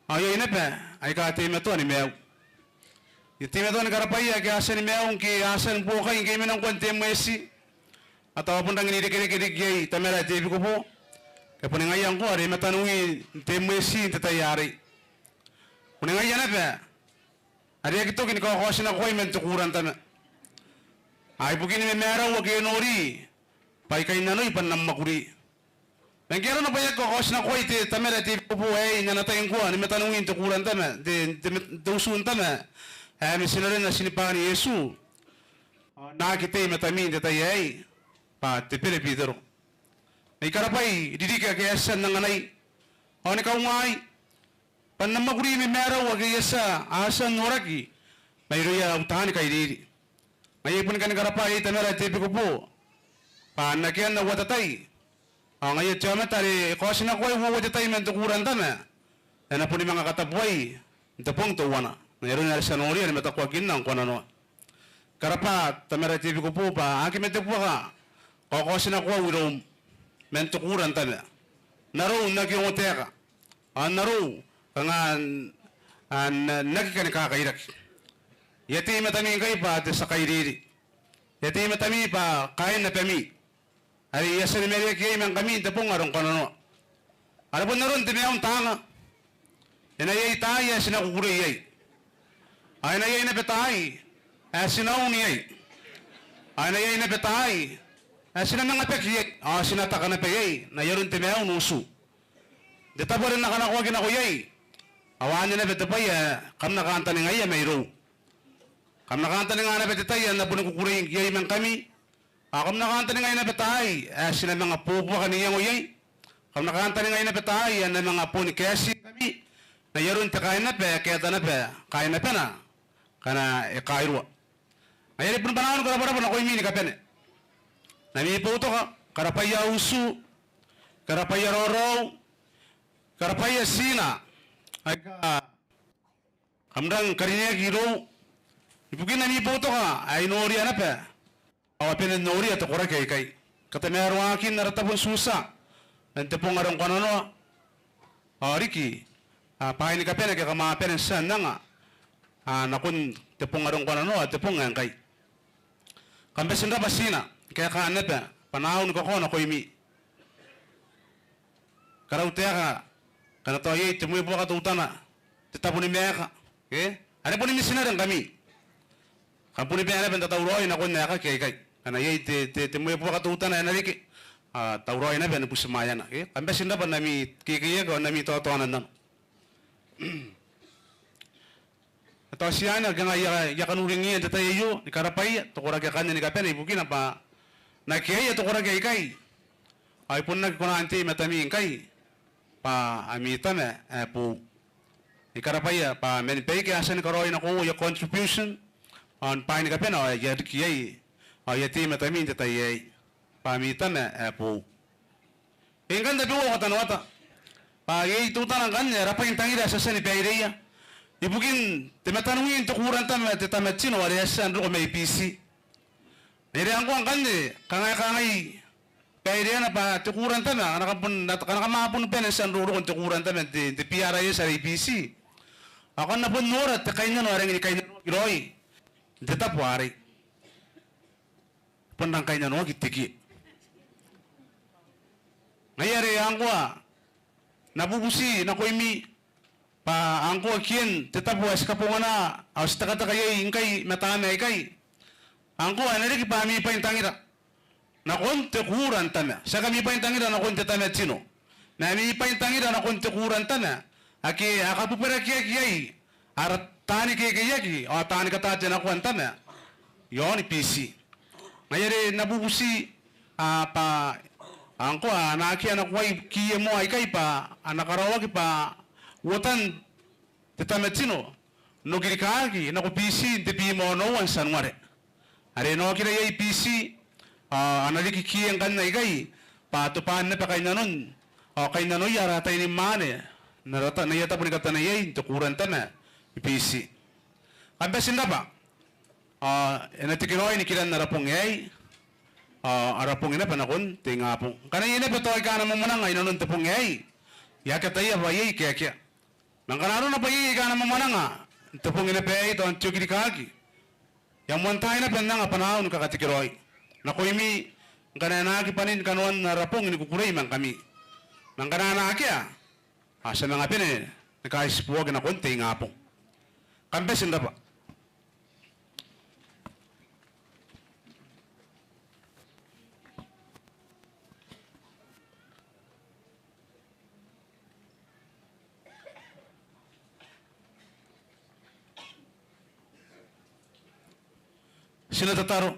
ao iai naba aika teimatoa ni maiu. I teimatoa ni karabwaia ake a tia ni maiu ngke a tia ni buokai ngke I mena ngkoa n te M S C. Ao tao a bon rangi n irekereke riki iai Tamara te Epikobo, ke boni ngaia ngkoa are I mataniwi n te M S C n te tai arei. Boni ngaia naba are I aki toki ni kaokaotinakoai man te kuura n tama. Ao ibukini mamaarau ake I nori bwa I kainnanoi bwa N na mwakuri. Ma ngke arona bwa I aki kaokaotinakoai te Tamara te Epikobo aei n ana tai ngkoa ni mataniwi n te kuura n tama, te, te, te utu n tama ae mitinare n Atinibwaan Iesu, ao N na aki tei i matami n te tai aei bwa te berebitero. Ma I karabwai ririki ake a tia n anganai ao ni kaungai bwa N na mwakuri i mamaarau ake I a tia, a tia n noraki mairouia au taani kairiri. Ngaia I boni kani karabwa iai Tamara te Epikobo bwa n akean au atatai, ao ngaia te aomata are e kaotinakoai uoua te tai man te kuura n tama e na boni manga katabuai n te bong teuana n ai aron are ti a noria ni matakuakinna ngkoananoa. Karabwa Tamara te Epikobo bwa a aki mate buaka kaokaotinakoau iroum man te kuura n tama, n arou n aki ongotaeka, ao n arou kanga n, n aki kani kakairaki. I a tei i matami ngkai bwa te tia kairiri. I a tei i matami bwa kaain abami are I a tia ni mareaki iai ma ngkami n te bong are ngkoananoa. Are bon aron te maiu n taanga. E na iai taai ae ti na kukurei iai, ao e na iai naba taai ae ti na un iai, ao e na iai naba taai ae ti na manga baki iai, ao ti na taka naba iai n ai aron te maiu n utu. N te tabo are N na kanakoaki nako iai ao anne naba te bwai ae kam na kantaningaia mairou. Kam na kantaninga naba te tai ae N na boni kukurei iai ma ngkami, ao kam na kantaningaia naba taai ae ti na manga bobuaka n iango iai. Kam na kantaningaia naba taai ae N na manga boni kaetingkami n ai aron te kaainaba ae kaeta naba kaainabana ngkana e kairua. Ngaia are I boni bwanaau ni karabwarabwa nakoimi ni kabane. N ami boutoka, karabwaia au utu, karabwaia raoraou, karabwaia tina aika kam rangi ni karineaki irou ibukin ami boutoka ae I noria naba ao a bane n noria te koraki aikai. Katamaroaakin ara tabo n Sutia man te bong are ngkoananoa ao riki bwaai ni kabane ake kam a bane n tia n anga nakon te bong are ngkoananoa, te bong ae ngkai. Kam bati n rabwa tina ni kaekaan naba bwanaau ni kakao nakoimi. Karau taeka ngkana tao iai te mwebuaka teutana, te tabo ni maeka, ke are boni mitinare ngkami, kam boni bae naba n tatauraoi nakon aekaki aikai. Ngkana iai te, te, te mwebuaka teutana ae na reke, ao tauraoi naba ni butimwaeana, ke. Kam bati n rabwa n ami kekeiaki ao n ami taotaonannano. Ao ti anne ake ngai I a, I a kan uringiia n te tai aio ni karabwaia te koraki akanne ni kabane ibukina bwa n akeaia te koraki aikai ao I bon aki kona n tei i matami ngkai bwa ami tama ae boou. I karabwaia bwa mani baike a tia ni karaoi nakoiu aia contribution ao ni bwaai ni kabane ao I a riki iai ao I a tei i matami n te tai aei bwa ami tama ae boou. Ngkanne tabeua au katanoata bwa iai teutana ngkanne ara bwai n tangira ae ti a tia ni baireia ibukin te mataniwi n te kuura n tama, te tama Tino are e a tia n roko mai Biti. Ngaia are ngkoa ngkanne, kanga e kangai baireana bwa te kura n tama, ngkana kam bon, ngkana kam a bon bane n tia n roroko n te kura n tama n te, te B R I S are i B C, ao kam na bon nora te kainnano ae rangi ni kainnanoaki raoi n te tabo arei. Bon rang kainnanoaki te kie. Ngaia are ngkoa N na bubuti nakoimi bwa ngkoa kien te tabo ae ti kabongana ao ti tekateka iai ngkai i matami aikai, ngkoa e na riki bwa ami bwaintangira nakon te kura n tama. Tiaki ami bwaintangira nakon te tama tino, ma ami bwaintangira nakon te kura n tama, ake a kabuberakiaki iai ara taani kekeiaki ao taani katatenakoa n tama i aon B C. Ngaia are N na bubuti, a, bwa ngkoa a na akea nakoai kiie moa aikai bwa a na karaoaki bwa uotan te tama tino n okirikaki nako B C n te bwi ma onoua n Tianuare. Are e na okira iai B C, a, a na riki kiie ngkanne aikai bwa tobwaan naba kainnanon, a, kainnanoia ara tai ni mwaane n ara ta-, n aia tabo ni kataneiai n te kura n tama i B C. Kam bati n rabwa. A, e na tekeraoi nikiran ara bong aei, a, ara bong naba nakon te ingabong. Ngkana iai naba tao aika a na mwamwananga inanon te bong aei, I aki ataia bwa iai ike akea. Ma ngkana arona bwa iai aika a na mwamwananga n te bong naba aei tao n te okirikaki, I a moan tai naba n anga bwanaau ni kakatekeraoi nakoimi ngkana e na aki bane ni kanoan ara bong ni kukurei ma ngkami. Ma ngkana a na akea, a, ti a manga bane ni kaitiboaki nakon te ingabong. Kam bati n rabwa. Ti na tataro.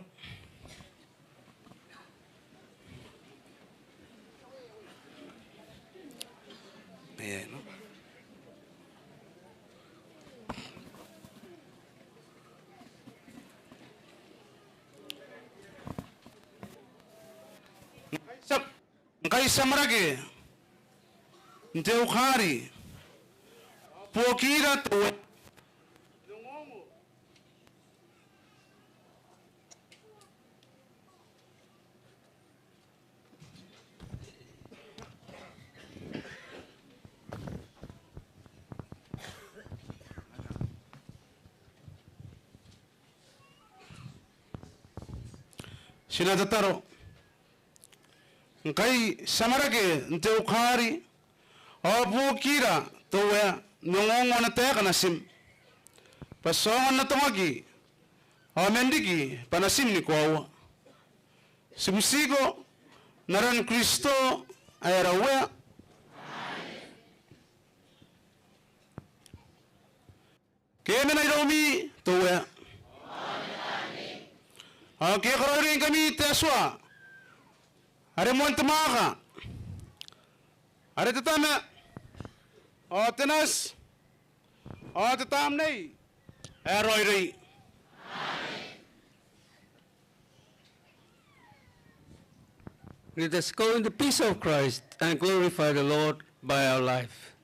Ngkai ti a marake n te Eukari, buokira te Uea. Ti na tataro. Ngkai ti a marake n te Eukari, ao buokira te Uea, n ongoongo ana taeka natim, bwa ti aonga n atongaki ao man riki bwa natim ni koaua. Ti butiko n aran Kristo ae ara Uea. Ke e mena iroumi te Uea. Ao ke e karaoiroingkami te Atua are moan te mwaaka, are te Tama ao te Nati ao te Tamnei ae Raoiroi. Let us go in the peace of Christ and glorify the Lord by our life.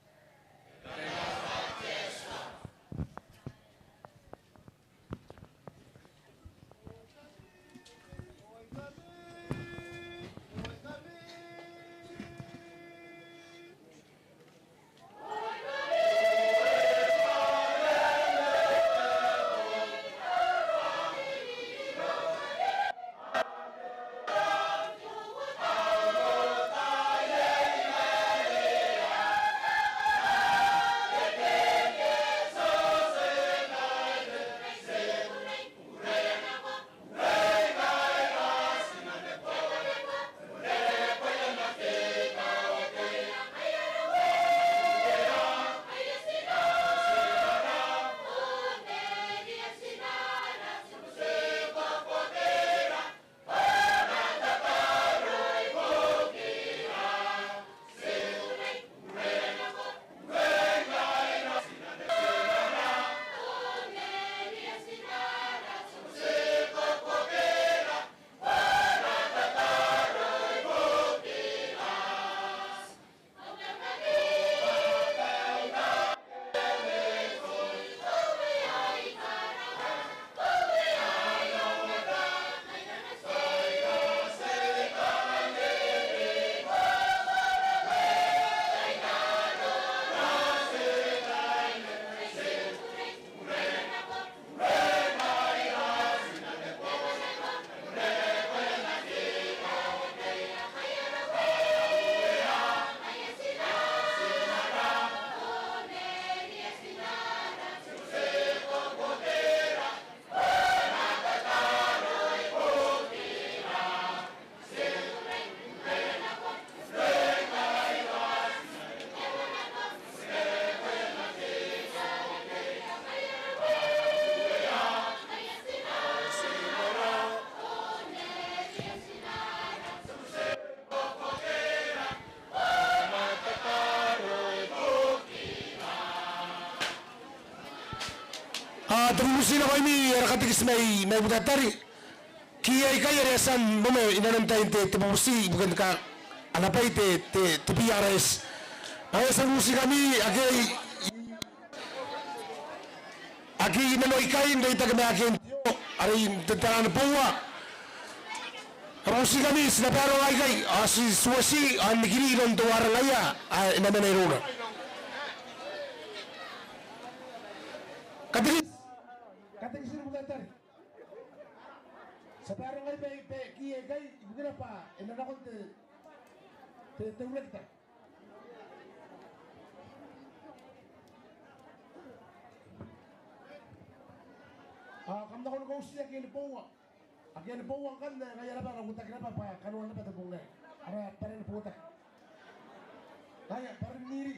Te bubuti nakoimi ara katekiti mai, mai Butaritari. Kiia aikai are a tia n mwaiti inanon tain te, te bubuti ibukin ka, ana bwai te, te, te B R S. Ao e a tia n bubutikami ake, ake i nano ikai n reitaki ma ake n te o, are n te taraan boua. Kam bubutikami, ti na baronga aikai, ao ti, ti uoti, ao n nikiri iroun teuare ngaia ae e na mena irouna. Katekiti, katekiti ni Butaritari. Ti a baronga aikai bwa, bwa kiia aikai, ibukina bwa e na nakon te, te, te urekita. Ao kam na kona ni kautiia ake ni boua. Ake ni boua ngkanne, ngaia naba, ara uotaki naba bwa kanoan naba te bong aei. Ara bwara ni botaki. Ngaia, bwara n iri.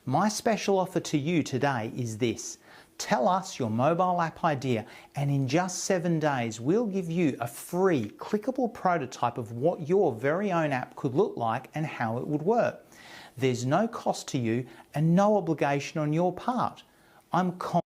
My special offer to you today is this. Tell us your mobile app idea, and in just seven days, we'll give you a free clickable prototype of what your very own app could look like and how it would work. There's no cost to you and no obligation on your part. I'm con-